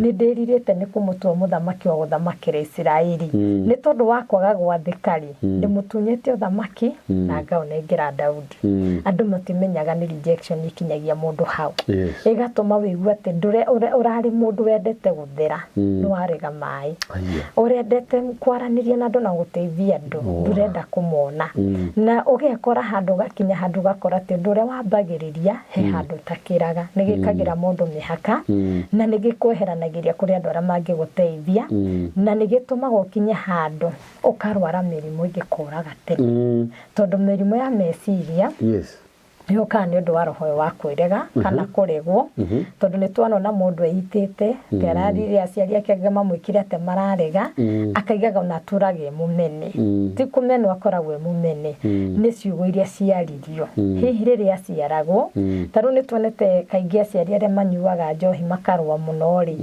nĩ ndĩrirĩte nĩ kũmũtua mũthamaki wa gũthamakĩra Isiraeli. Nĩ tondũ wa kwaga gwathĩka rĩ, ndĩmũtunyĩte ũthamaki na ngaũnengera Daudi. Andũ matimenyaga nĩ rejection ikinyagia mũndũ hau. Ĩgatũma wĩigue atĩ ndũre ũrarĩ mũndũ wendete gũthera, nĩ warega maĩ. Aya. Ũrendete kwaranĩria na andũ na gũteithia andũ, ndũrenda kũmona. Na ũgekora handũ ũgakinya handũ ũgakora atĩ ũndũ ũrĩa wambagĩrĩria he handũ ũtakĩraga. Nĩ gĩkagĩra mũndũ mĩhaka, na nĩ gĩkweheranagĩria kũrĩ andũ arĩa mangĩgũteithia, na nĩ gĩtũmaga ũkinye handũ ũkarwara mĩrimũ ĩngĩkũraga tene. Tondũ mĩrimũ ya meciria yũkaga nĩ ũndũ wa roho ũyũ wa kwĩrega kana kũregwo, tondũ nĩ twanona mũndũ eitĩte atĩ ararire aciari ake angĩ mamwĩkire atĩ mararega, akaigaga ona atũraga e mũmene. Ti kũmenwo akoragwo e mũmene, nĩ ciugo iria ciaririo hihi rĩrĩa aciaragwo. Ta rĩu nĩ tuonete kaingĩ aciari arĩa manyuaga njohi makarũa mũno rĩ,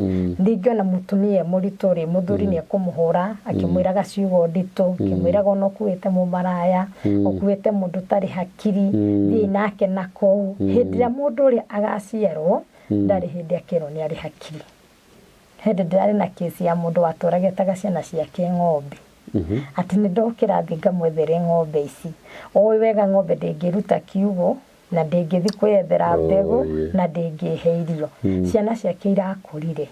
rĩngĩ ona mũtumia e mũritũ rĩ, mũthuri nĩ ekũmũhũra akĩmwĩraga ciugo nditũ, akĩmwĩraga ona ũkuĩte mũmaraya, ũkuĩte mũndũ ũtarĩ hakiri, thiĩ nake na kũu. Hĩndĩ ĩrĩa mũndũ ũrĩa agaciarwo, ndarĩ hĩndĩ akerwo nĩ arĩ hakiri. Hĩndĩ ndĩrarĩ na kesi ya mũndũ watũraga etaga ciana ciake ng'ombe, atĩ nĩ ndokĩra thiĩ ngamwethere ng'ombe ici. Oĩ wega ng'ombe ndĩngĩruta kiugũ, na ndĩngĩthiĩ kwĩyethera mbegũ, na ndĩngĩhe irio. Ciana ciake irakũrire,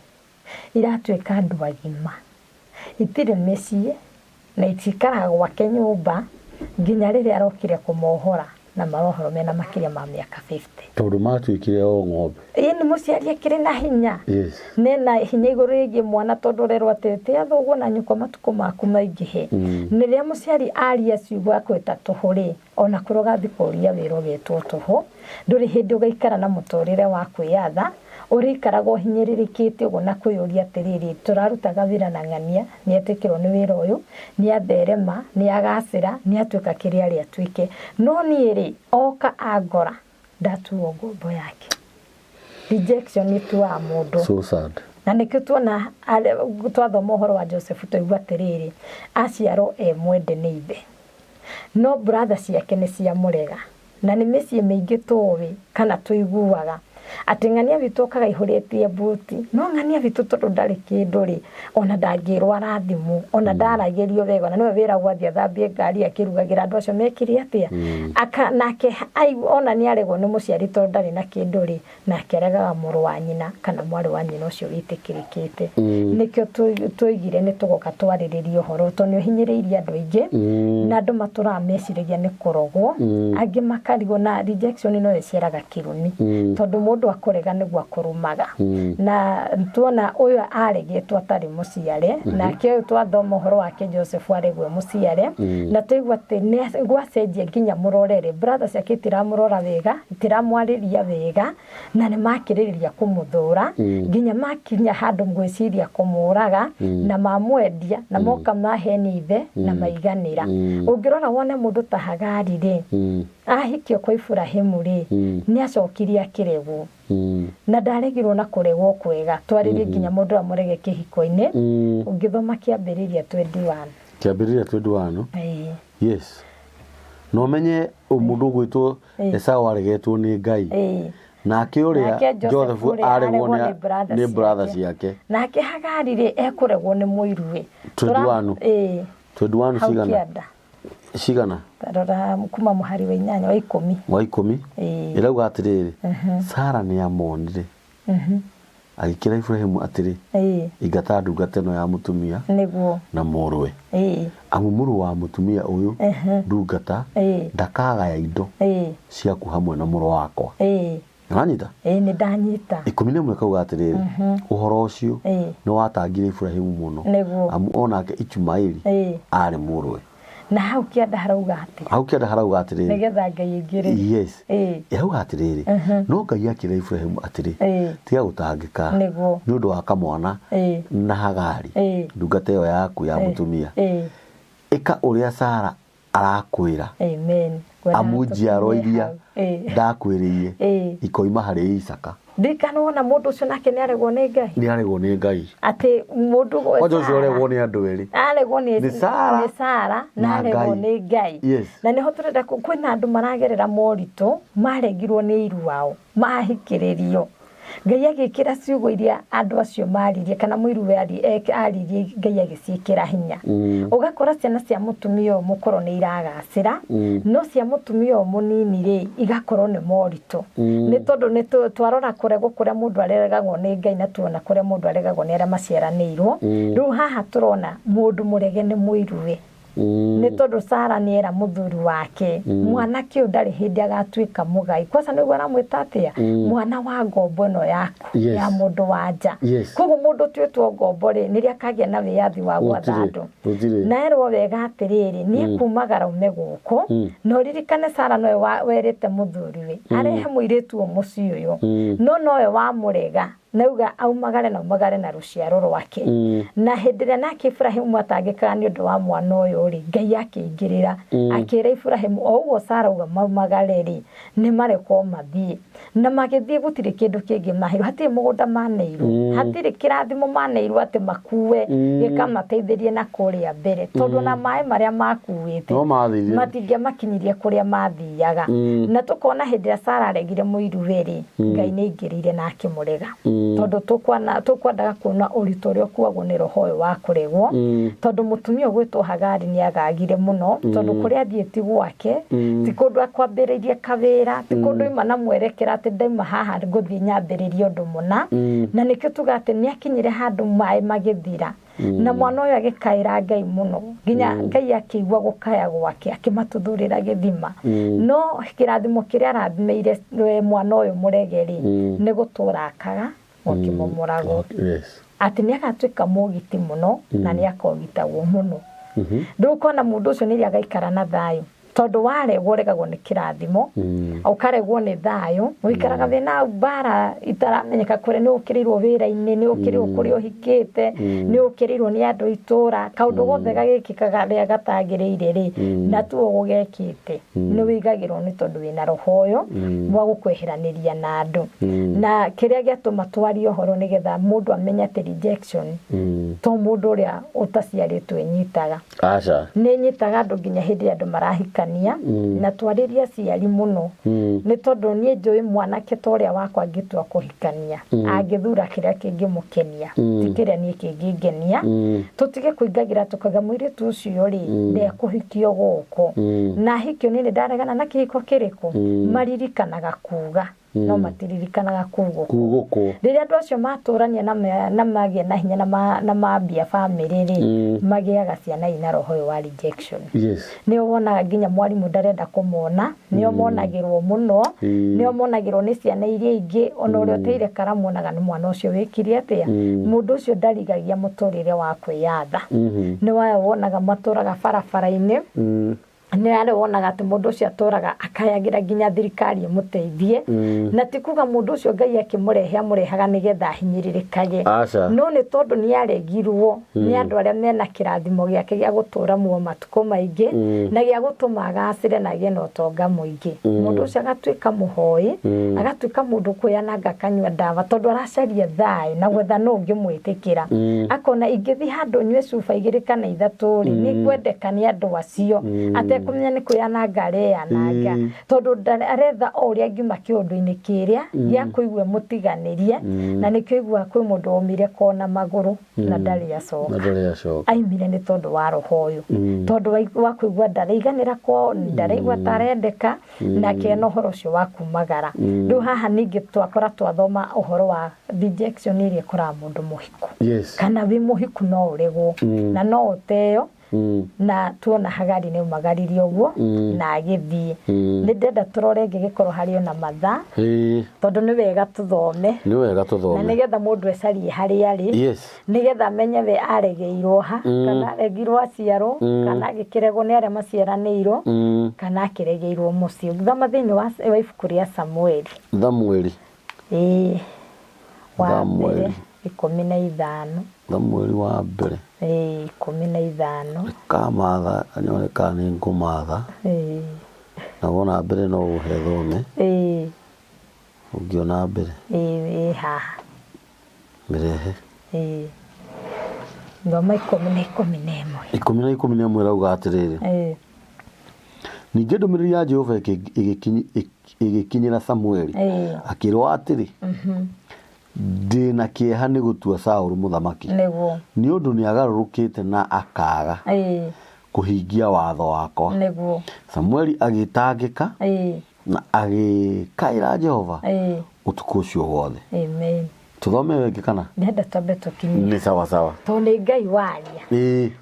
iratuĩka andũ agima, itirĩ mĩciĩ na itikaraga gwake nyũmba nginya rĩrĩa arokire kũmohora, na marohorwo mena makĩria ma mĩaka 50. Tondũ matuĩkire o ng'ombe. Ĩĩ, nĩ mũciari akĩrĩ na hinya. Nena hinya igũrũ rĩgiĩ mwana, tondũ ũrerwo atĩ tĩa thoguo na nyũkwa matukũ maku maingĩhe. Na rĩrĩa mũciari aria ciugo akwĩta tũhũ rĩ, ona kũrĩa ũgathiĩ kũria wĩra ũgetwo tũhũ, ndũrĩ hĩndĩ ũgaikara na mũtũrĩre wa kwĩyatha, ũrĩikaraga ũhinyĩrĩrĩkĩte ũguo na kwĩyũria atĩrĩrĩ, tũrarutaga wĩra na ng'ania, nĩ etĩkĩrwo nĩ wĩra ũyũ, nĩ atherema, nĩ agacĩra, nĩ atuĩka kĩrĩa arĩ atuĩke. No niĩ rĩ, oka angora, ndatuo ngombo yake. Rejection ĩtuaga mũndũ. So sad. Na nĩkĩo tuona twathoma ũhoro wa Joseph twaigua atĩrĩrĩ, aciarwo e mwende nĩ ithe, no brother ciake nĩ ciamũrega. Na nĩ mĩciĩ mĩingĩ tũĩ kana tũiguaga atĩ ng'ania witũ okaga ihũrĩtie mbuti, no ng'ania witũ tondũ ndarĩ kĩndũ rĩ, ona ndangĩrwo arathimwo, ona ndaragĩrio wega, ona nĩwe wĩragwo athiĩ athambie ngari akĩrugagĩra andũ acio mekire atĩa. Aka, nake ona nĩ aregwo nĩ mũciari tondũ ndarĩ na kĩndũ rĩ, nake aregaga mũrũ wa nyina kana mwarĩ wa nyina ũcio wĩtĩkĩrĩkĩte. Nĩkĩo twoigire nĩ tũgoka twarĩrĩrie ũhoro, tondũ nĩ ũhinyĩrĩirie andũ aingĩ, na andũ matũraga meciragia nĩ kũrogwo, angĩ makarigwo, na rejection no ĩciaraga kĩrumi, tondũ mũndũ Mũndũ akũrega nĩguo akũrũmaga. Na tuona ũyũ aregetwo atarĩ mũciare, nake ũyũ twathoma ũhoro wake Joseph aregwo e mũciare, na twaigua atĩ nĩ gwacenjia nginya mũrorere, brother ciake itiramũrora wega, itiramwarĩria wega, na nĩ makĩrĩrĩria kũmũthũra, nginya makinya handũ gwĩciria kũmũraga, na mamwendia, na moka mahenia ithe, na maiganĩra. Ũngĩrora wone mũndũ ta Hagari rĩ, ahikio kwa Iburahimu rĩ, nĩ acokire akĩregwo. Na ndaregirwo na kũregwo kwega, twarĩrie nginya mũndũ ũrĩa mũrege kĩhiko-inĩ. Ũngĩthoma Kĩambĩrĩria 21. Kĩambĩrĩria 21. Ĩĩ. Yes, na ũmenye mũndũ ũgwĩtwo Esau aregetwo nĩ Ngai. Nake ũrĩa Nake Joseph Joseph ũrĩa aregwo aregwo nĩ brother nĩ brother ciake. Ciake. Nake Hagari rĩ, ekũregwo nĩ mũiruwe. 21. Ĩĩ. 21. Hau Cigana? Kĩanda. Cigana? Rora kuma mũhari wa inyanya, wa 10. Wa 10. Ĩĩ. Ĩrauga atĩrĩrĩ, Sara nĩ amonire, agĩkĩra Iburahimu atĩrĩ, "Ingata ndungata ĩno ya mũtumia na mũrũwe, amu mũrũ wa mũtumia ũyũ ndungata ndakagaya indo ciaku hamwe na mũrũ wakwa." Nĩwanyita? Ĩĩ, nĩ ndanyita. 11 kauga atĩrĩrĩ, ũhoro ũcio nĩ watangire Iburahimu mũno, amu onake Ichumaeli arĩ mũrũwe. Na hau kĩanda harauga atĩ? Hau kĩanda harauga atĩrĩrĩ, nĩgetha Ngai aingĩrĩre. Yes. Ĩrauga atĩrĩrĩ, no Ngai akĩra Iburahimu atĩrĩ, "Tiga gũtangĩka nĩ ũndũ wa kamwana na Hagari, ndungata ĩyo yaku ya mũtumia. Ĩka ũrĩa Sara arakwĩra, Amen. amu njiarwa Tũkinye iria hau. Ndakwĩrĩire ikoima harĩ Isaka." Ndirikana wona mũndũ ũcio nake nĩ aregwo nĩ Ngai. Nĩ aregwo nĩ Ngai. Atĩ mũndũ Kwanja ũcio ũregwo nĩ andũ erĩ. Aregwo nĩ Nĩ Sara nĩ Sara na na aregwo Ngai. Nĩ Ngai. Na nĩho tũrenda kwĩna andũ maragerera moritũ, maregirwo nĩ iru ao, mahikĩrĩrio. Ngai agĩkĩra ciugo iria andũ acio maririe kana mũiru we aririe, Ngai agĩciĩkĩra hinya. Ũgakora ciana cia mũtumia ũyũ mũkũrũ nĩ iragacĩra, no cia mũtumia ũyũ mũnini rĩ, igakorwo nĩ moritũ. Nĩ tondũ nĩ twarora kũregwo kũrĩa mũndũ aregagwo nĩ Ngai na tuona kũrĩa mũndũ aregagwo nĩ arĩa maciaranĩirwo. Rĩu haha tũrona mũndũ mũrege nĩ mũiruwe. Nĩ tondũ Sara nĩ era mũthuri wake, mwanake ũyũ ndarĩ hĩndĩ agatuĩka mũgai. Kwanza nĩguo aramwĩta atĩa? Mwana wa ngombo ĩno yaku ya mũndũ wa nja. Koguo mũndũ ũtuĩtwo ngombo rĩ, nĩrĩo akagĩa na wĩyathi wa gwatha Gũtirĩ, andũ. Gũtirĩ. Na erwo wega atĩrĩrĩ, nĩ ekumagara ume gũkũ, na ũririkane Sara nowe werĩte mũthuriwe arehe mũirĩtu ũyũ mũciĩ ũyũ, no nowe wamũrega nauga aumagare na aumagare na rũciaro rwake. Na hĩndĩ ĩrĩa nake Ibrahimu atangĩkaga nĩ ũndũ wa mwana ũyũ rĩ, Ngai akĩingĩrĩra, akĩra Ibrahimu o ũguo Sara auga maumagare rĩ, nĩ marekwo mathiĩ. Na magĩthiĩ, gũtirĩ kĩndũ kĩngĩ maheirwo, hatirĩ mũgũnda maneirwo, hatirĩ kĩrathimo maneirwo atĩ makue gĩkamateithĩrie na kũrĩa mbere, tondũ ona maĩ marĩa makuĩte No mathirire. Matingĩamakinyirie kũrĩa mathiaga. Na tũkona hĩndĩ ĩrĩa Sara aregire mũiruwe rĩ, Ngai nĩ aingĩrĩire na akĩmũrega, tondũ tũkwendaga kuona ũritũ ũrĩa ũkuagwo nĩ roho ũyũ wa kũregwo, tondũ mũtumia ũgwĩtwo Hagari nĩ agagire mũno, tondũ kũrĩa athiĩ ti gwake, ti kũndũ akwambĩrĩirie kawĩra, ti kũndũ ima na mwerekera atĩ ndaima haha ngũthiĩ nyambĩrĩrie ũndũ mũna. Na nĩkĩo tuga atĩ nĩ akinyire handũ maĩ magĩthira, na mwana ũyũ agĩkaĩra Ngai mũno nginya Ngai akĩigua gũkaya gwake, akĩmatuthũrĩra gĩthima. No kĩrathimo kĩrĩa arathimĩire mwana ũyũ mũrege rĩ, nĩ gũtũra akaga gũkĩmomoragwo, atĩ nĩ agatuĩka mũgiti mũno na nĩ akogitagwo mũno. Rĩu ũkona mũndũ ũcio nĩrĩ agaikara na thayũ, tondũ waregwo, ũregagwo nĩ kĩrathimo, ũkaregwo nĩ thayũ, ũikaraga wĩna mbara itaramenyeka kũrĩa nĩ ũkĩrĩirwo wĩra-inĩ, nĩ ũkĩrĩirwo kũrĩa ũhikĩte, nĩ ũkĩrĩirwo nĩ andũ itũra. Kaũndũ gothe gagĩkĩkaga rĩa gatagĩrĩire rĩ, na tuo gũgekĩte, nĩ wĩigagĩrwo nĩ tondũ wĩna roho ũyũ wa gũkweheranĩria na andũ. Na kĩrĩa gĩatũma twarie ũhoro nĩgetha mũndũ amenye atĩ rejection to mũndũ ũrĩa ũtaciarĩtwo ĩnyitaga. Aca. Nĩ nyitaga andũ nginya hĩndĩ ĩrĩa andũ marahikania. Na twarĩrie aciari mũno, nĩ tondũ niĩ njũĩ mwanake ta ũrĩa wakwa angĩtua kũhikania, angĩthura kĩrĩa kĩngĩmũkenia, ti kĩrĩa niĩ kĩngĩngenia. Tũtige kũingagĩra tũkauga mũirĩtu ũcio rĩ, ndekũhikio gũkũ, na ahikio niĩ nĩ ndaregana na kĩhiko kĩrĩkũ. Maririkanaga kuga. No matiririkanaga kugũkwo. Kugũkwo. Rĩrĩa andũ acio matũrania na magĩa na hinya na mambia bamĩrĩ rĩ, magĩaga ciana ina roho ũyũ wa rejection. Nĩo wonaga nginya mwarimũ ndarenda kũmona, nĩo monagĩrwo mũno, nĩo monagĩrwo nĩ ciana iria ingĩ, ona ũrĩa ũteire karamu onaga nĩ mwana ũcio wĩkire atĩa. Mũndũ ũcio ndarigagia mũtũrĩre wa kwĩyatha. Nĩ waya wonaga matũraga barabara-inĩ, nĩ arĩa wonaga atĩ mũndũ ũcio atũraga akayagĩra nginya thirikari ĩmũteithie, na ti kuga mũndũ ũcio Ngai akĩmũrehe amũrehaga nĩgetha ahinyĩrĩrĩkage, Aca. no nĩ tondũ nĩ aregirwo nĩ andũ arĩa mena kĩrathimo gĩake gĩa gũtũra muoyo matukũ maingĩ, na gĩa gũtũma agacĩre na agĩe na ũtonga mũingĩ. Mũndũ ũcio agatuĩka mũhoi, agatuĩka mũndũ kwĩananga, akanyua ndawa tondũ aracaria thayũ na gwetha nũ ũngĩmwĩtĩkĩra. Akona ingĩthiĩ handũ nyue cuba 2 kana 3 rĩ, nĩ ngwendeka nĩ andũ acio, atekũmenya nĩ kwĩananga areananga, tondũ aretha o ũrĩa angiuma kĩũndũ-inĩ kĩrĩa gĩa kũigua mũtiganĩrie, na nĩkĩo aiguaga kwĩ mũndũ waumire kona magũrũ na ndarĩ acoka. Na ndarĩ acoka. Aimire nĩ tondũ wa roho ũyũ, tondũ wa kũigua ndaraiganĩra kwao, ndaraigua ta arendeka, na akĩona ũhoro ũcio wa kumagara. Rĩu haha ningĩ twakora twathoma ũhoro wa rejection ĩrĩa ĩkoraga mũndũ mũhiku. Kana wĩ mũhiku no ũregwo, na no ũteo, na tuona Hagari nĩ aumagaririe ũguo, na agĩthiĩ. Nĩ ndĩrenda tũrore ĩngĩgĩkorwo harĩ ona mathaa, tondũ nĩ wega tũthome. Nĩ wega tũthome. Na nĩgetha mũndũ ecarie harĩa arĩ. Nĩgetha amenye we aregeirwo ha, kana aregirwo aciarwo, kana agĩkĩregwo nĩ arĩa maciaranĩirwo, kana akĩregeirwo mũciĩ. Thoma thĩinĩ wa ibuku rĩa Samueli. Samueli. Wa mbere 15. Samueli wa mbere. 15. Kamatha, nyone kana nĩ ngũmatha. Na wona mbere no ũhe thome. Ũngĩona mbere. Haha. Mĩrehe. Thoma 10 na 11. 10 na 11 ĩrauga atĩrĩrĩ. Ningĩ ndũmĩrĩri ya Jehova ĩgĩkinyĩra Samueli. Akĩrwo atĩrĩ, ndĩna kĩeha nĩ gũtua Saũlũ mũthamaki. Nĩguo. Nĩ ũndũ nĩagarũrũkĩte na akaaga kũhingia watho wakwa. Nĩguo. Samueli agĩtangĩka na agĩkaĩra Jehova ũtukũ ũcio wothe. Amen. Tũthome ĩyo ĩngĩ kana? Ndĩrenda twambe tũkinyie. Nĩ sawa sawa. Tondũ nĩ Ngai waria.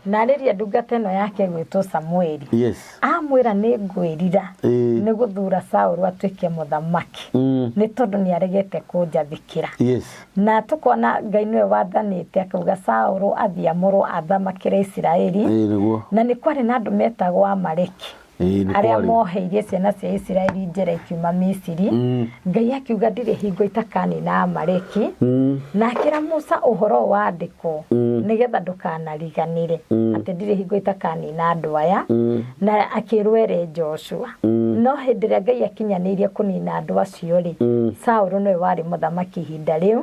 Na rĩrĩa ndungata ĩno yake ĩgwĩtwo Samueli. Amwĩra nĩ ngwĩrira nĩ gũthura Saũlũ atuĩke mũthamaki. Nĩ tondũ nĩ aregete kũnjathĩkĩra. Na tũkona Ngai nĩwe wathanĩte akauga Saũlũ athiĩ amũrwo athamakĩre Isiraeli. Nĩguo. Na nĩ kwarĩ na andũ metagwo Amaleki. Nĩ Arĩa kwarĩ. moheirie ciana cia Isiraeli njĩra ikiuma Misiri. Ngai akiuga ndirĩ hingo itakanina Amaleki. Na akĩra Musa ũhoro wandĩkwo, nĩgetha ndũkanariganĩre atĩ ndirĩ hingo itakanina andũ aya. Na akĩrwo ere Joshua. No hĩndĩ ĩrĩa Ngai akinyanĩirie kũnina andũ acio rĩ, Saũlũ nĩwe warĩ mũthamaki ihinda rĩu.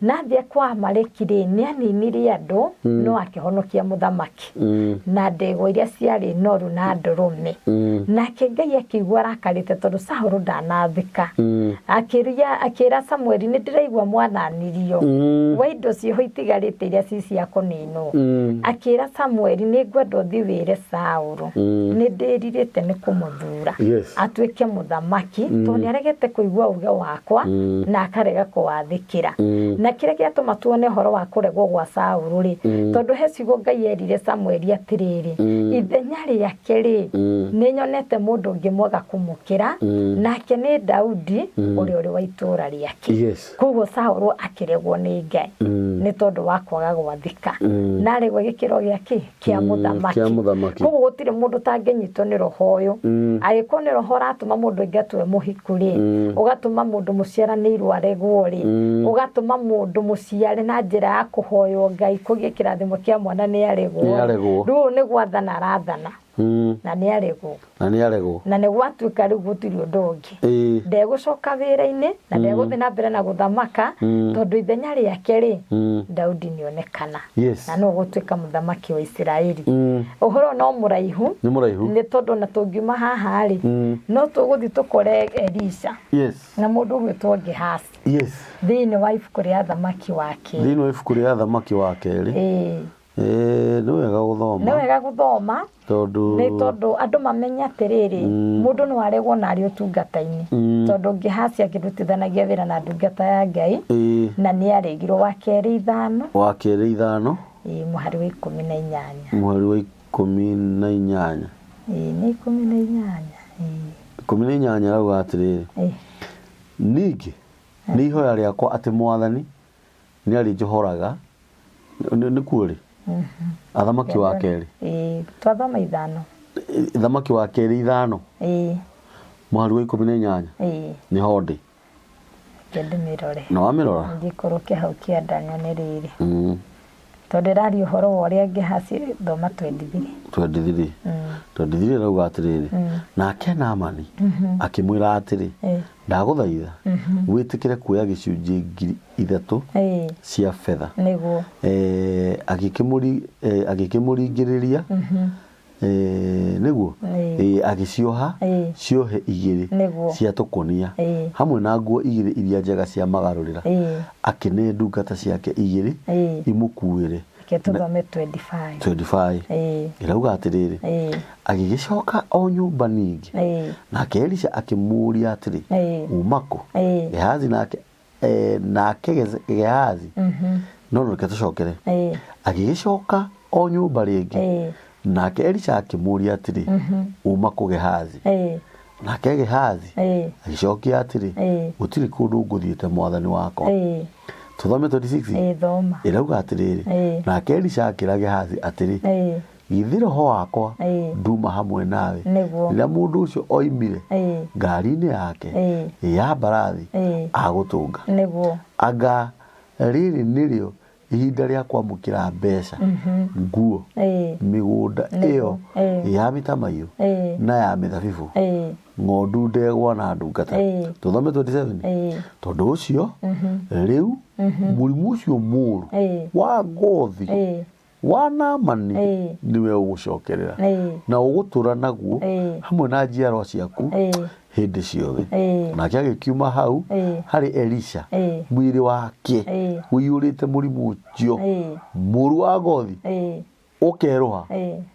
Na athiĩ kwa Amaleki rĩ, nĩaninirie andũ, no akĩhonokia mũthamaki. Na ndegwa iria ciarĩ noru na ndũrũme. Nake Ngai akĩigua arakarĩte tondũ Saũlũ ndanathĩka. Akĩra Samueli, nĩ ndĩraigua mwananirio wa indo ciĩho itigarĩte iria ci cia kũninwo. Akĩra Samueli, nĩ ngwenda ũthiĩ wĩre Saũlũ, nĩ ndĩrirĩte nĩ kũmũthura atuĩke mũthamaki, tondũ nĩ aregete kũigua uge wakwa na akarega kũwathĩkĩra. Na kĩrĩa gĩatũma tuone ũhoro wa kũregwo gwa Saũlũ rĩ, tondũ he ciugo Ngai erire Samueli atĩrĩrĩ, ithenya rĩake rĩ, nĩ nyonete mũndũ ũngĩ mwega kũmũkĩra, nake nĩ Daudi ũrĩa ũrĩ wa itũũra rĩake. Koguo Saũlũ akĩregwo nĩ Ngai nĩ tondũ wa kwaga gwathĩka. Na aregwo gĩkĩro gĩa kĩ? Kĩa mũthamaki. Kĩa mũthamaki. Koguo gũtirĩ mũndũ ũtangĩnyitwo nĩ roho ũyũ. Angĩkorwo nĩ roho ũratũma mũndũ aingatwo e mũhiku rĩ, ũgatũma mũndũ mũciaranĩirwo aregwo rĩ, ũgatũma mũndũ mũciare na njĩra ya kũhoywo Ngai kũgĩe kĩrathimo kĩa mwana nĩ aregwo. Nĩ aregwo. Rĩu ũyũ nĩ gwathana arathana. Na nĩ aregwo. Na nĩ aregwo. Na nĩ gwatuĩka rĩu gũtirĩ ũndũ ũngĩ. Ndegũcoka wĩra-inĩ na ndegũthiĩ na mbere na gũthamaka, tondũ ithenya rĩake rĩ, Daudi nĩonekana. Na nĩwe ũgũtuĩka mũthamaki wa Isiraeli. Ũhoro no mũraihu. Nĩ mũraihu. Nĩ tondũ ona tũngiuma haha rĩ, no tũgũthiĩ tũkore Elisha. Na mũndũ ũgwĩtwo Gehazi. Thĩinĩ wa ibuku rĩa Thamaki wa kerĩ. Thĩinĩ wa ibuku rĩa Thamaki wa kerĩ. Nĩ wega gũthoma. Nĩ wega gũthoma. Tondũ Nĩ tondũ andũ mamenye atĩrĩrĩ, mũndũ no aregwo na arĩ ũtungata-inĩ. Tondũ Gehazi akĩrutithanagia wĩra na ndungata ya Ngai, na nĩ aregirwo. Wa Kerĩ 5. Wa Kerĩ 5. Ĩĩ, mũhari wa 18. Mũhari wa 18. Ĩĩ, nĩ 18, ĩĩ. 18 rauga atĩrĩrĩ, "Ningĩ nĩ ihoya rĩakwa atĩ Mwathani nĩ arĩnjohoraga." Nĩkuo rĩ, Athamaki wa Kerĩ? Ĩĩ, twathoma 5. Thamaki wa Kerĩ 5. Mũhari wa 18. Nĩho ndĩ. Reke ndĩmĩrore. Na wamĩrora? Njikũrũke hau kĩanda nyone rĩrĩ. Tondũ ĩraria ũhoro wa ũrĩa Gehazi. Thoma 23. 23. 23 ĩrauga atĩrĩrĩ, "Nake Naamani akĩmwĩra atĩrĩ, 'Ndagũthaitha wĩtĩkĩre kuoya gĩcunjĩ 3,000 cia betha.'" Agĩkĩmũringĩrĩria, nĩguo, agĩcioha ciohe igĩrĩ cia tũkũnia hamwe na nguo igĩrĩ iria njega cia magarũrĩra, akĩne ndungata ciake igĩrĩ imũkuĩre. Reke tũthome 25. 25 ĩrauga atĩrĩrĩ, "Agĩgĩcoka o nyũmba ningĩ, nake Elisha akĩmũũria atĩrĩ, 'Uuma kũ?' Gehazi nake nake Gehazi, no reke tũcokere. Agĩgĩcoka o nyũmba rĩngĩ, nake Elisha akĩmũũria atĩrĩ, 'Uuma kũ, Gehazi?' Nake Gehazi agĩcokia atĩrĩ, 'Gũtirĩ kũndũ ngũthiĩte, mwathani wakwa.'" Tũthome 26. Ĩĩ, thoma. Ĩrauga atĩrĩrĩ, "Nake Elisha akĩra Gehazi atĩrĩ, 'Githĩ roho wakwa nduma hamwe nawe rĩrĩa mũndũ ũcio oimire ngari-inĩ yake ya mbarathi agũtũnga? Anga rĩrĩ nĩrĩo ihinda rĩa kwamũkĩra mbeca, nguo, mĩgũnda ĩyo ya mĩtamaiyũ na ya mĩthabibũ, ng'ondu, ndegwa na ndungata?" Tũthome 27. "Tondũ ũcio rĩu mũrimũ ũcio mũũru wa ngothi wa Naamani nĩwe ũgũcokerera, na ũgũtũra naguo hamwe na njiarwa ciaku hĩndĩ ciothe." Nake agĩkiuma hau harĩ Elisha, mwĩrĩ wake ũiyũrĩte mũrimũ ũcio mũũru wa ngothi, ũkerũha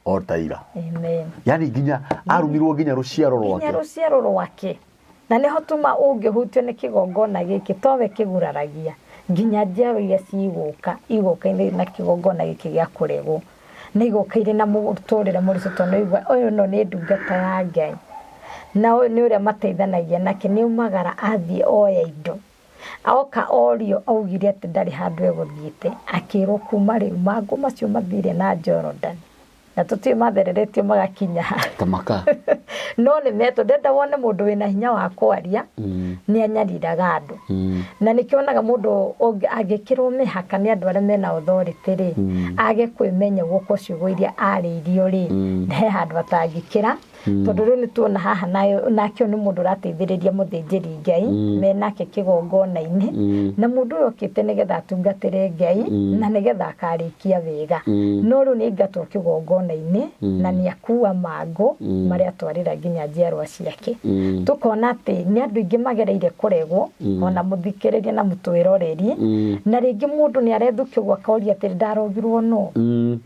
o ta ira. Amen. Yani nginya arumirwo, nginya rũciaro nginya rwake. Rũciaro rwake. Na nĩho tuma ũngĩhutio nĩ kĩgongona gĩkĩ, towe kĩguraragia, nginya njiaro iria cigũka igũka irĩ na kĩgongona gĩkĩ gĩa kũregwo, na igũka irĩ na mũtũrĩre mũritũ, tondũ nĩũigua ũyũ no nĩ ndungata ya Ngai, na ũyũ nĩ ũrĩa mateithanagia nake, nĩ aumagara athiĩ oya indo, oka orio augire atĩ ndarĩ handũ egũthiĩte, akĩrwo kuma rĩu mangũ macio mathire na Jorodani, na tũtiũĩ mathereretio magakinya ha. Tamaka. No nĩ metwo. Ndenda wone mũndũ wĩna hinya wa kwaria nĩ anyariraga andũ, na nĩkĩo wonaga mũndũ angĩkĩrwo mĩhaka nĩ andũ arĩa mena authority rĩ, age kwĩmenya guoko ciugo iria arĩirio rĩ, he handũ atangĩkĩra, tondũ rĩu nĩ tuona haha nayo nake ũyũ nĩ mũndũ ũrateithĩrĩria mũthĩnjĩri Ngai menake kĩgongona-inĩ, na mũndũ ũyũ okĩte nĩgetha atungatĩre Ngai na nĩgetha akarĩkia wega, no rĩu nĩ aingatwo kĩgongona-inĩ na nĩ akua mangũ marĩa atwarĩra nginya njiarwa ciake. Tũkona atĩ nĩ andũ aingĩ magereire kũregwo, ona mũthikĩrĩria na mũtwĩroreri, na rĩngĩ mũndũ nĩ arethukia ũguo akoria atĩrĩ, "Ndarogirwo nũ?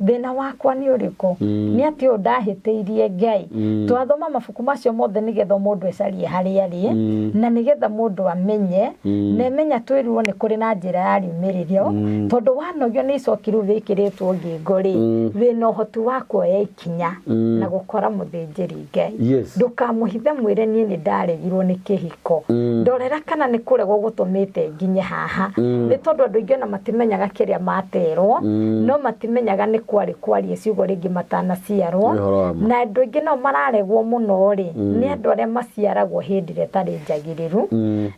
Thĩna wakwa nĩ ũrĩkũ? Nĩ atĩ ũyũ ndahĩtĩirie Ngai?" Twathoma mabuku macio mothe nĩgetha mũndũ ecarie harĩa arĩ, na nĩgetha mũndũ amenye, na emenya twĩrirwo nĩ kũrĩ na njĩra ya riumĩrĩrio, tondũ wanogio nĩ icoki rĩu wĩkĩrĩtwo ngingo rĩ, wĩna ũhoti wa kuoya ikinya na gũkora mũthĩnjĩri Ngai. Ndũkamũhithe, mwĩre, "Niĩ nĩ ndaregirwo nĩ kĩhiko, ndorera kana nĩ kũregwo gũtũmĩte nginye haha." Nĩ tondũ andũ aingĩ ona matimenyaga kĩrĩa materwo, no matimenyaga nĩ kwarĩ kwaria ciugo rĩngĩ matanaciarwo. Nĩ ũhoro wa ma. Na andũ aingĩ nao mararegwo mũno rĩ, nĩ andũ arĩa maciaragwo hĩndĩ ĩrĩa ĩtarĩ njagĩrĩru.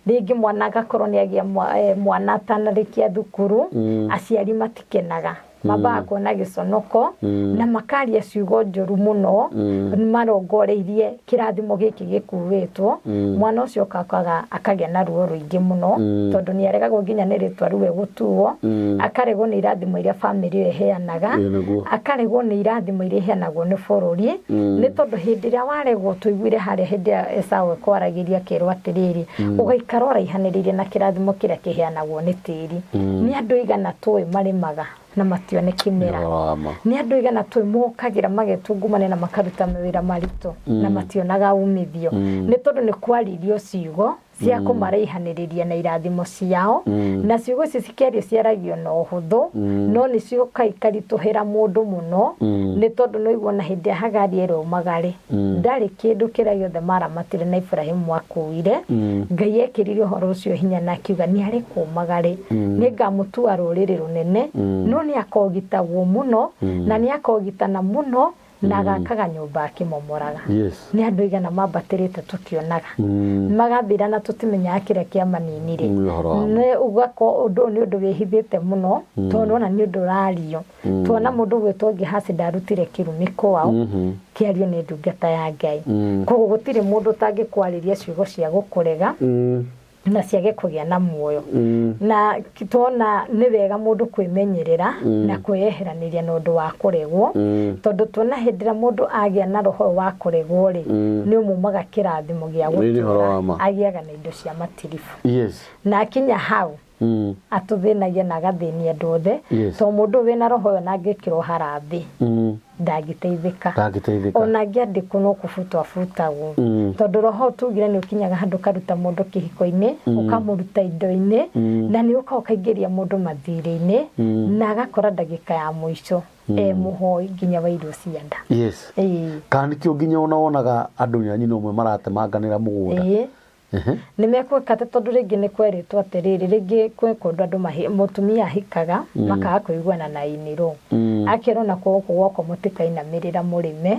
Rĩngĩ mwana agakorwo nĩ agĩa mwana atanarĩkia thukuru, aciari matikenaga, mambaga kuona gĩconoko na makaria ciugo njũru mũno marongoreirie kĩrathimo gĩkĩ gĩkuĩtwo. Mwana ũcio akaga akagĩa na ruo rũingĩ mũno, tondũ nĩ aregagwo nginya nĩ rĩtwa rĩu egũtuo, akaregwo nĩ irathimo iria bamĩrĩ ĩyo ĩheanaga, Ĩĩ, nĩguo. akaregwo nĩ irathimo iria iheanagwo nĩ bũrũri. Nĩ tondũ hĩndĩ ĩrĩa waregwo, tũiguire harĩa hĩndĩ ĩrĩa Esau ekwaragĩria akĩrwo atĩrĩrĩ, "Ũgaikara ũraihanĩrĩirie na kĩrathimo kĩrĩa kĩheanagwo nĩ tĩri." Nĩ andũ igana tũĩ marĩmaga na matione kĩmera? Nĩ ũhoro wa ma. Nĩ andũ igana tũĩ mokagĩra magetungumania na makaruta mawĩra maritũ na mationaga umithio? Nĩ tondũ nĩ kwaririo ciugo. Cia kũmaraihanĩrĩria na irathimo ciao. Na ciugo ici cikĩario ciaragio na ũhũthũ, no nĩ ciũka ikaritũhĩra mũndũ mũno, nĩ tondũ no igua na hĩndĩ ya Hagari ĩrĩa umagarĩ ndarĩ kĩndũ kĩrĩa gĩothe maramatire na Iburahĩmu akuire. Ngai ekĩrire ũhoro ũcio hinya na akiuga nĩ arĩ kũmagarĩ, nĩ ngamũtua rũrĩrĩ rũnene, no nĩ akogitagwo mũno na nĩ akogitana mũno na agakaga nyũmba akĩmomoraga. Nĩ andũ aigana mambatĩrĩte tũkĩonaga magathira na tũtimenyaga kĩrĩa kĩamaninire. Nĩ ũhoro wa ma. Nĩ ũgakorwo ũndũ ũyũ nĩ ũndũ wĩhithĩte mũno, tondũ ona nĩ ũndũ ũrario. Tuona mũndũ ũgwĩtwo Gehazi ndarutire kĩrumi kwao, kĩario nĩ ndungata ya Ngai. Koguo gũtirĩ mũndũ ũtangĩkwarĩria ciugo cia gũkũrega na ciage kũgĩa na muoyo. Na tuona nĩ wega mũndũ kwĩmenyerera na kwĩyeheranĩria na ũndũ wa kũregwo, tondũ tuona hĩndĩ ĩrĩa mũndũ agĩa na roho ũyũ wa kũregwo rĩ, nĩ ũmumaga kĩrathimo gĩa Nĩ ũhoro gũtũra wa ma. agĩaga na indo cia matiribũ. Na akinya hau atũthĩnagia na agathĩnia andũ othe. To mũndũ ũyũ wĩna roho ũyũ na angĩkĩrwo harambĩ ndangĩteithĩka. Ndangĩteithĩka. Ona angĩandĩkwo no kũbutwo abutagwo. Tondũ roho tugire nĩ ũkinyaga handũ ũkaruta mũndũ kĩhiko-inĩ, ũkamũruta indo-inĩ, na nĩ ũkaga ũkaingĩria mũndũ mathirĩ-inĩ, na agakora ndagĩka ya mũico e mũhoi nginya wa irio cia nda. Kana nĩkĩo nginya ona wonaga andũ a nyina ũmwe maratemanganĩra mũgũnda. Nĩ mekwĩka atĩ tondũ rĩngĩ nĩ kwerĩtwo atĩrĩrĩ, rĩngĩ kwĩ kũndũ andũ mũtumia ahikaga, makaga kũiguana na inĩrũ. Akerwo na gũkũ gwakwa mũtikainamĩrĩra mũrĩme,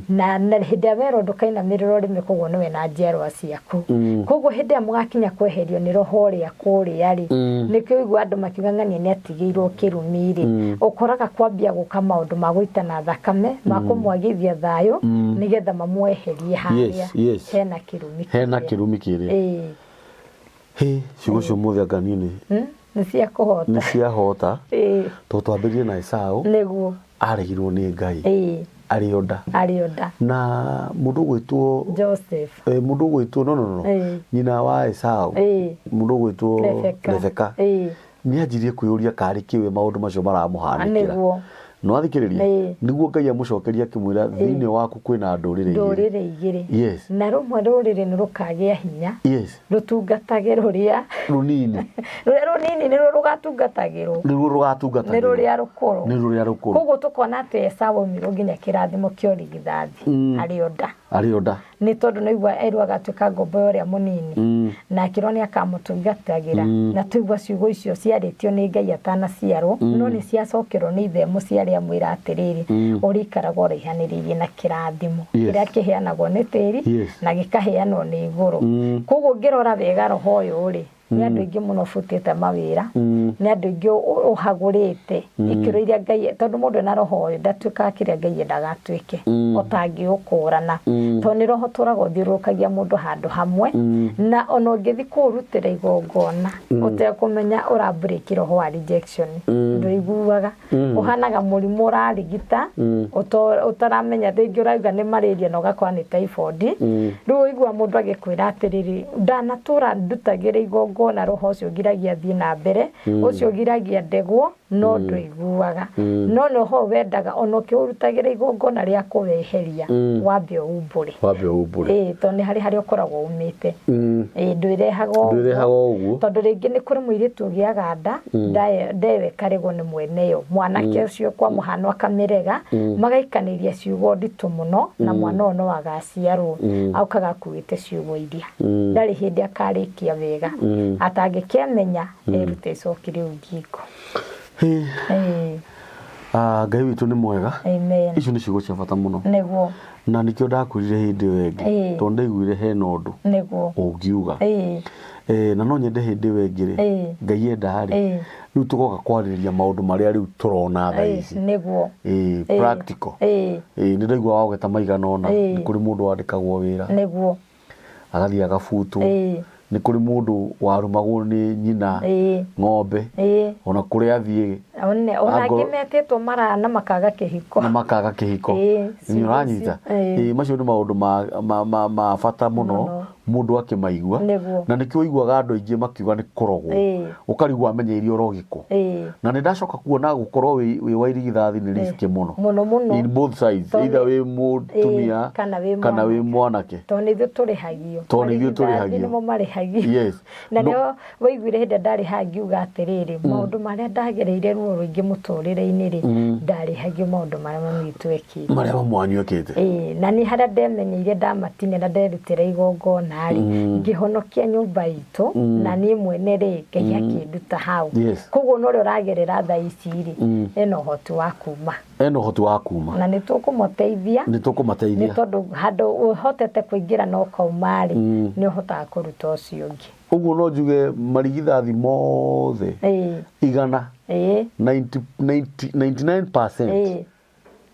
na hĩndĩ ĩrĩa werwo ndũkainamĩrĩra ũrĩme, koguo nĩwe na njiarwa ciaku. Koguo hĩndĩ ĩrĩa mũgakinya kweherio nĩ roho ũrĩa kũrĩa rĩ, nĩkĩo ũigua andũ makiuga ng'ania nĩ atigĩirwo kĩrumi rĩ, ũkoraga kwambia gũka maũndũ ma gũitana thakame, ma kũmwagithia thayũ, nĩgetha mamweherie harĩa hena kĩrumi hena kĩrĩa. Kĩrumi kĩrĩa. Hĩ, ciugo cio mũthĩ anga niĩ nĩ Nĩ cia kũhota. Nĩ ciahota. Tondũ twambĩrĩrie na Esau. Aregirwo nĩ Ngai arĩ o nda. Arĩ o nda. Na mũndũ ũgwĩtwo Joseph. Mũndũ ũgwĩtwo no. Nyina wa Esau. Mũndũ ũgwĩtwo Rebeka. Rebeka. Nĩ anjirie kwĩyũria karĩ kĩwe maũndũ macio maramũhanĩkĩra. No athikĩrĩria. Nĩguo Ngai amũcokeria akĩmwĩra thĩinĩ waku kwĩna ndũrĩrĩ igĩrĩ. Ndũrĩrĩ igĩrĩ. Na rũmwe rũrĩrĩ nĩ rũkagĩa hinya. Rũtungatage rũrĩa rũnini. Rũrĩa rũnini nĩruo rũgatungatagĩrwo. Nĩruo rũgatungatagĩrwo. Nĩ rũrĩa rũkũrũ. Nĩ rũrĩa rũkũrũ. Koguo tũkona atĩ Esau aumirwo nginya kĩrathimo kĩa ũrigithathi arĩ o nda. Arĩ o nda. Nĩ tondũ nĩ aigua erwo agatuĩka ngombo ya ũrĩa mũnini. Na akĩrwo nĩ akamũtungatagĩra. Na twaigua ciugo icio ciarĩtio nĩ Ngai atanaciarwo, no nĩ ciacokerwo nĩ ithe mũciari amwĩra atĩrĩrĩ, ũrĩikaraga ũraihanĩrĩirie na kĩrathimo. Kĩrĩa kĩheanagwo nĩ tĩri, na gĩkaheanwo nĩ igũrũ. Koguo ũngĩrora wega roho ũyũ rĩ, nĩ andũ aingĩ mũno ũbutĩte mawĩra, nĩ andũ aingĩ ũhagũrĩte ikĩro iria Ngai, tondũ mũndũ ena roho ũyũ ndatuĩkaga kĩrĩa Ngai endaga atuĩke, ũtangĩũkũrana. Tondũ nĩ roho ũtũraga ũthiũrũrũkagia mũndũ handũ hamwe, na ona ũngĩthiĩ kũũrutĩra igongona, ũtekũmenya ũra break roho wa rejection, ndũiguaga. Ũhanaga mũrimũ ũrarigita, ũtaramenya, rĩngĩ ũrauga nĩ malaria na ũgakora nĩ typhoid. Rĩu ũigua mũndũ agĩkwĩra atĩrĩrĩ, ndanatũra ndutagĩra igongona roho ũcio ũgiragia thiĩ na mbere, ũcio ũgiragia ndegwo, no ndũiguaga. No roho wendaga ona ũkĩũrutagĩra igongona rĩa kũweheria, wambe ũumbũre. Wambe ũumbũre. Tondũ nĩ harĩ harĩa ũkoragwo umĩte. Ndwĩrehaga ũguo. Ndwĩrehaga ũguo. Tondũ rĩngĩ nĩ kũrĩ mũirĩtu ũgĩaga nda, nda ĩyo ĩkaregwo nĩ mwene yo. Mwanake ũcio kwa mũhano akamĩrega, magaikanĩria ciugo nditũ mũno, na mwana ũyũ no agaciarwo, okaga akuĩte ciugo iria. Ndarĩ hĩndĩ akarĩkia wega. Atangĩkĩamenya, erute icoki rĩu ngingo. Ngai witũ nĩ mwega. Amen. Icio nĩ ciugo cia bata mũno. Nĩguo. Na nĩkĩo ndakwĩrire hĩndĩ ĩyo ĩngĩ. Tondũ ndaiguire hena ũndũ. Nĩguo. Ũngiuga. Na no nyende hĩndĩ ĩyo ĩngĩ rĩ, Ngai enda rĩ, rĩu tũgoka kwarĩrĩria maũndũ marĩa rĩu tũrona thaa ici. Nĩguo. Practical. Nĩ ndaigua wagweta maigana ũna. Nĩ kũrĩ mũndũ wandĩkagwo wĩra. Nĩguo. Agathiĩ agabutwo. Nĩ kũrĩ mũndũ warumagwo nĩ nyina ng'ombe. Ona kũrĩa athiĩ One, ona Angorwo- angĩ metĩtwo maraya na makaga kĩhiko na makaga kĩhiko. Ĩĩ, Nĩ ũranyita? Ĩĩ. Ĩĩ, macio nĩ maũndũ ma bata mũno Mũno. mũndũ akĩmaigua. Nĩguo. Na nĩkĩo ũiguaga andũ aingĩ makiuga nĩ kũrogwo. Ĩĩ. Ũkarigwo amenyeire ũrogĩkũ. Ĩĩ. Na nĩ ndacoka kuona gũkorwo wĩ wa irigithathi nĩ risk mũno. Mũno mũno. In both sides, Tondũ- either wĩ mũtumia Ĩĩ, kana wĩ kana wĩ mwanake. Tondũ nĩ ithuĩ tũrĩhagio. Tondũ nĩ ithuĩ Marigithathi tũrĩhagio. nĩmo marĩhagio. Yes. Na No- nĩo waiguire hĩndĩ ĩrĩa ndarĩ haha ngiuga atĩrĩrĩ, maũndũ marĩa ndagereire ruo rũingĩ mũtũrĩre-inĩ rĩ, ndarĩhagio maũndũ marĩa mami witũ ekĩte. Marĩa mamu wanyu ekĩte. Ĩĩ, na nĩ harĩa ndemenyeire ndamatinia na nderutĩra igongona rĩ, ngĩhonokia nyũmba itũ, na niĩ mwene rĩ, Ngai akĩnduta hau. Yes. Koguo ona ũrĩa ũragerera thaa ici rĩ, ena ũhoti wa kuma. Ena ũhoti wa kuma. Na nĩ tũkũmũteithia. Nĩ Nĩ tũkũmateithia. tondũ handũ ũhotete kũingĩra na ũkauma rĩ, nĩ ũhotaga kũruta ũcio ũngĩ. Ũguo no njuge marigithathi mothe Ĩĩ, igana ĩĩ, 99%. ĩĩ,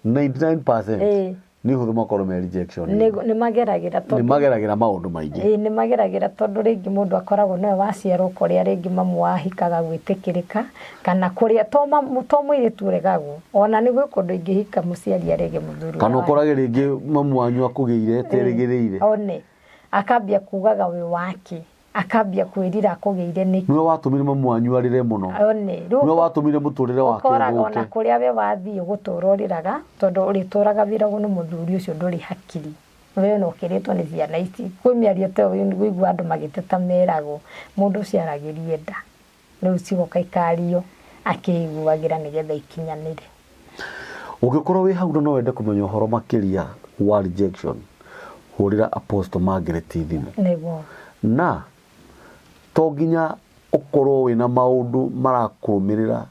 99% Ĩĩ. nĩ ũhũthũ makorwo me rejection. Nĩ mageragĩra Nĩ tondũ mageragĩra maũndũ maingĩ. Ĩĩ, nĩ mageragĩra tondũ rĩngĩ mũndũ akoragwo nowe waciarwo kũrĩa rĩngĩ mamu wahikaga gwĩtĩkĩrĩka kana kũrĩa to mũirĩtu ũregagwo, ona nĩ gwĩ kũndũ ingĩhika mũciari arege mũthuri Kana ũrĩa ũkorage rĩngĩ mamu wanyu akũgĩire eterĩgĩrĩire. One akambia kugaga wĩ wake, akambia kwĩrira akũgĩire nĩkĩ. Nĩwe watũmire mamu wanyu arĩre mũno. One rĩu Nĩwe watũmire mũtũrĩre wake ũkoraga ona ũthũke. kũrĩa we wathiĩ gũtũra ũrĩraga tondũ ũrĩtũraga wĩragwo nĩ mũthuri ũcio ndũrĩ hakiri, we no ũkĩrĩtwo nĩ ciana ici. Kwĩ mĩario ta ĩyo ũigua andũ magĩteta meragwo mũndũ ũcio aragĩrie nda, rĩu cigoka ikario akĩiguagĩra nĩgetha ikinyanĩre. Ũngĩkorwo wĩ hau na no wende kũmenya ũhoro makĩria wa rejection, hũrĩra Apostle Margaret thimũ. Nĩguo. Na to nginya ũkorwo wĩna maũndũ marakũrũmĩrĩra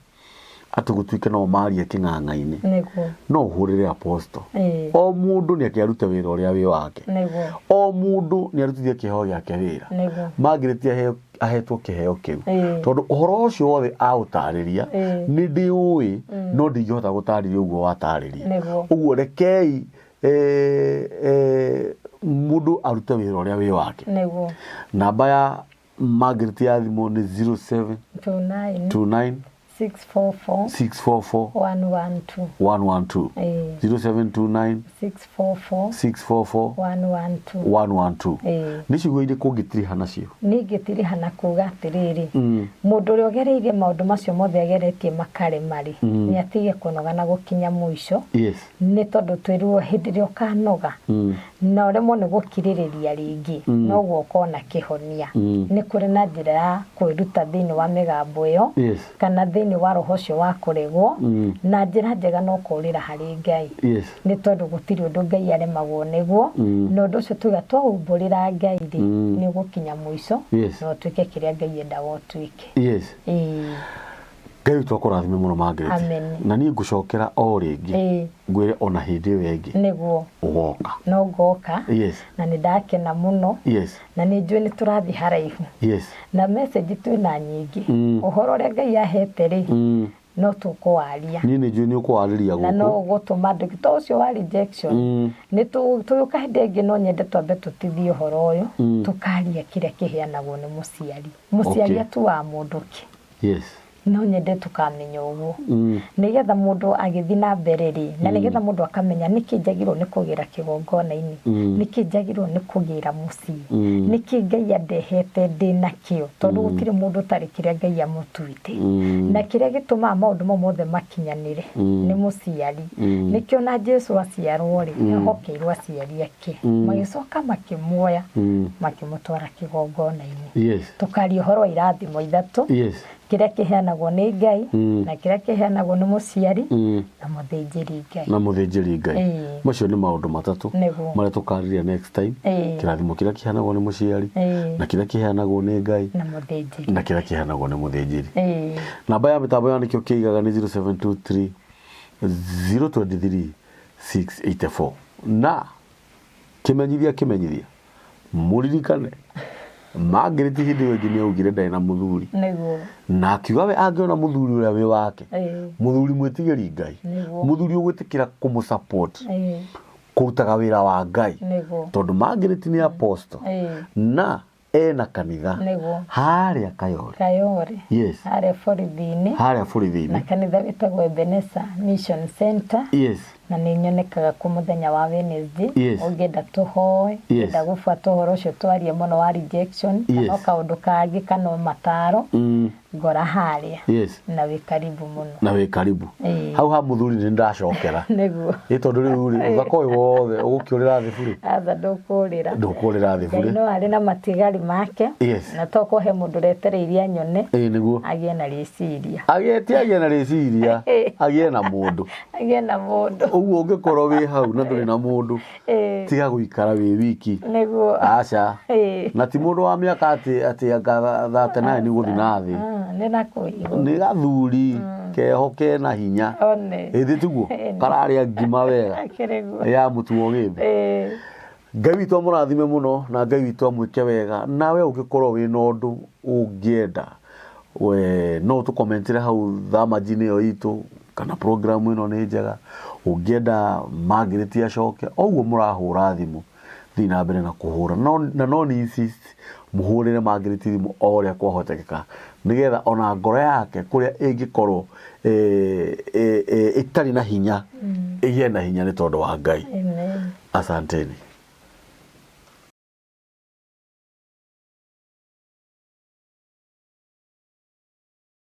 atĩ gũtuĩke no marie kĩng'ang'a-inĩ. Nĩguo. No ũhũrĩre Apostle. Ĩĩ. O mũndũ nĩ akĩarute wĩra ũrĩa wĩ wake. Nĩguo. O mũndũ nĩ arutithie kĩheo gĩake wĩra. Nĩguo. Margaret ahetwo kĩheo kĩu. Ĩĩ. Tondũ ũhoro ũcio wothe aũtarĩria, Ĩĩ. nĩ ndĩũĩ, no ndingĩhota gũtarĩria ũguo watarĩria. Nĩguo. Ũguo rekei mũndũ arute wĩra ũrĩa wĩ wake. Nĩguo. Namba ya Margaret ya thimũ nĩ 07 29 29 644 644 112. 112. Ĩĩ. 0729 644 644 112. 112. Ĩĩ. Nĩ ciugo irĩkũ ũngĩtiriha nacio? Niĩ ingĩtiriha na kuga atĩrĩrĩ, mũndũ ũrĩa ũgereire maũndũ macio mothe ageretie makarema rĩ, nĩ atige kũnoga na gũkinya mũico. Yes. Nĩ tondũ twĩrirwo hĩndĩ ĩrĩa ũkanoga na ũremwo nĩ gũkirĩrĩria rĩngĩ, noguo ũkona kĩhonia. Nĩ kũrĩ na njĩra ya kwĩruta thĩinĩ wa mĩgambo ĩyo, Yes. kana thĩinĩ wa roho ũcio wa kũregwo, na njĩra njega no kũũrĩra harĩ Ngai. Yes. Nĩ tondũ gũtirĩ ũndũ Ngai aremagwo nĩguo, na ũndũ ũcio tuga twaumbũrĩra Ngai rĩ, nĩ ũgũkinya mũico, Yes. na ũtuĩke kĩrĩa Ngai endaga ũtuĩke. Yes. Ĩĩ. Ngai witũ akũrathime mũno Margaret. Amen. Na niĩ ngũcokera o rĩngĩ. Ĩĩ. Ngwĩre ona hĩndĩ ĩyo ĩngĩ. Nĩguo. Ũgoka. No ngoka. Yes. Na nĩ ndakena mũno. Yes. Na nĩ njũĩ nĩ tũrathiĩ haraihu. Yes. Na message twĩna nyingĩ. Ũhoro ũrĩa Ngai ahete rĩ, no tũkũwaria. Niĩ nĩ njũĩ nĩ ũkũwarĩria Na no gũkũ. ũgũtũma andũ to ũcio wa rejection. Nĩ tũgĩũka hĩndĩ ĩngĩ no nyende twambe tũtithie ũhoro ũyũ, tũkaria kĩrĩa kĩheanagwo nĩ mũciari. Mũciari Okay. atuaga mũndũ kĩ. Yes. No nyende tũkamenya ũguo. Nĩgetha mũndũ agĩthiĩ na mbere rĩ, na nĩgetha mũndũ akamenya nĩkĩ njagĩrĩirwo nĩ kũgĩra kĩgongona-inĩ, nĩkĩ njagĩrĩirwo nĩ kũgĩra mũciĩ, nĩkĩ Ngai andehete ndĩnakĩo, tondũ gũtirĩ mũndũ ũtarĩ kĩrĩa Ngai amũtuĩte. Na kĩrĩa gĩtũmaga maũndũ mau mothe makinyanĩre nĩ mũciari. Nĩkĩo na Jesu aciarwo rĩ, ehokeirwo aciari ake. Magĩcoka makĩmuoya, makĩmũtwara kĩgongona-inĩ. Yes. Tũkaria ũhoro wa irathimo ithatũ. Yes. Kĩrĩa kĩheanagwo nĩ Ngai, na kĩrĩa kĩheanagwo nĩ mũciari, na mũthĩnjĩri Ngai. Na mũthĩnjĩri Ngai. Ĩĩ. Macio nĩ maũndũ matatũ Nĩguo. marĩa tũkarĩria next time. Ĩĩ. Kĩrathimo kĩrĩa kĩheanagwo nĩ mũciari, Ĩĩ. na kĩrĩa kĩheanagwo nĩ Ngai, Na mũthĩnjĩri. na kĩrĩa kĩheanagwo nĩ mũthĩnjĩri. Ĩĩ. Namba ya mĩtambo ya nĩkĩo kĩigaga nĩ 0723 023 684. Na kĩmenyithia mũririkane Margaret hĩndĩ ĩyo ĩngĩ nĩ augire ndarĩ na mũthuri. Nĩguo. Na akiuga we angĩona mũthuri ũrĩa wĩ wake, Ĩĩ. mũthuri mwĩtigĩri Ngai, Nĩguo. mũthuri ũgwĩtĩkĩra kũmũ-support, Ĩĩ. kũrutaga wĩra wa Ngai. Nĩguo. Tondũ Margaret nĩ apostle. Ĩĩ. Na Ena kanitha Nĩguo. harĩa Kayore. Kayore. Yes. Harĩa borithi-inĩ. Harĩa Na borithi-inĩ. kanitha wĩtagwo Ebenezer Mission Center. Yes. Na nĩ nyonekaga kuo mũthenya wa Wednesday. Yes. Ũngĩenda tũhoe, ũngĩenda gũbuata ũhoro ũcio twarie mũno wa rejection, kana Yes. o kaũndũ kangĩ kana o mataro, ngora harĩa. Yes. Na wĩ karibu mũno. Na wĩ karibu. Ĩĩ. Hau ha mũthuri nĩ ndacokera. Nĩguo. Ĩ tondũ rĩu rĩ, ũthaka ũyũ wothe ũgũkĩũrĩra thĩ burĩ? Aca ndũkũrĩra. Ndũkũrĩra thĩ Ngai burĩ. no arĩ na matigari make. Yes. Na to he mũndũ ũretereirie anyone. Ĩĩ nĩguo. Agĩe na rĩciria. Agĩe ti agĩe na rĩciria, agĩe na mũndũ. Agĩe na mũndũ. Ũguo ũngĩkorwo wĩ hau na ndũrĩ na mũndũ, Ĩĩ. tiga gũikara wĩ wiki. Nĩguo. Aca. Ĩĩ. Na ti mũndũ wa mĩaka atĩ atĩ anga 39 gũthiĩ na thĩ. Nĩ na kũu igũrũ. Nĩ gathuri keho kena hinya. One. Ĩthĩ tiguo Ĩni. kararĩa ngima wega Akĩrĩ guo. ya mũtu wa ũgĩmbĩ. Ĩĩ. Ngai witũ amũrathime mũno na Ngai witũ amwĩke wega. Nawe ũngĩkorwo wĩna ũndũ ũngĩenda we no ũtũkomentĩre hau thamaji-inĩ ĩyo itũ kana program ĩno nĩ njega, ũngĩenda Margaret acoke, o ũguo mũrahũra thimũ thiĩ na mbere na kũhũra no, na no ni insist mũhũrĩre Margaret thimũ o ũrĩa kwahotekeka nĩgetha ona ngoro yake kũrĩa ĩngĩkorwo ĩtarĩ na hinya ĩgĩe na hinya nĩ tondũ wa Ngai. Amen. Asanteni.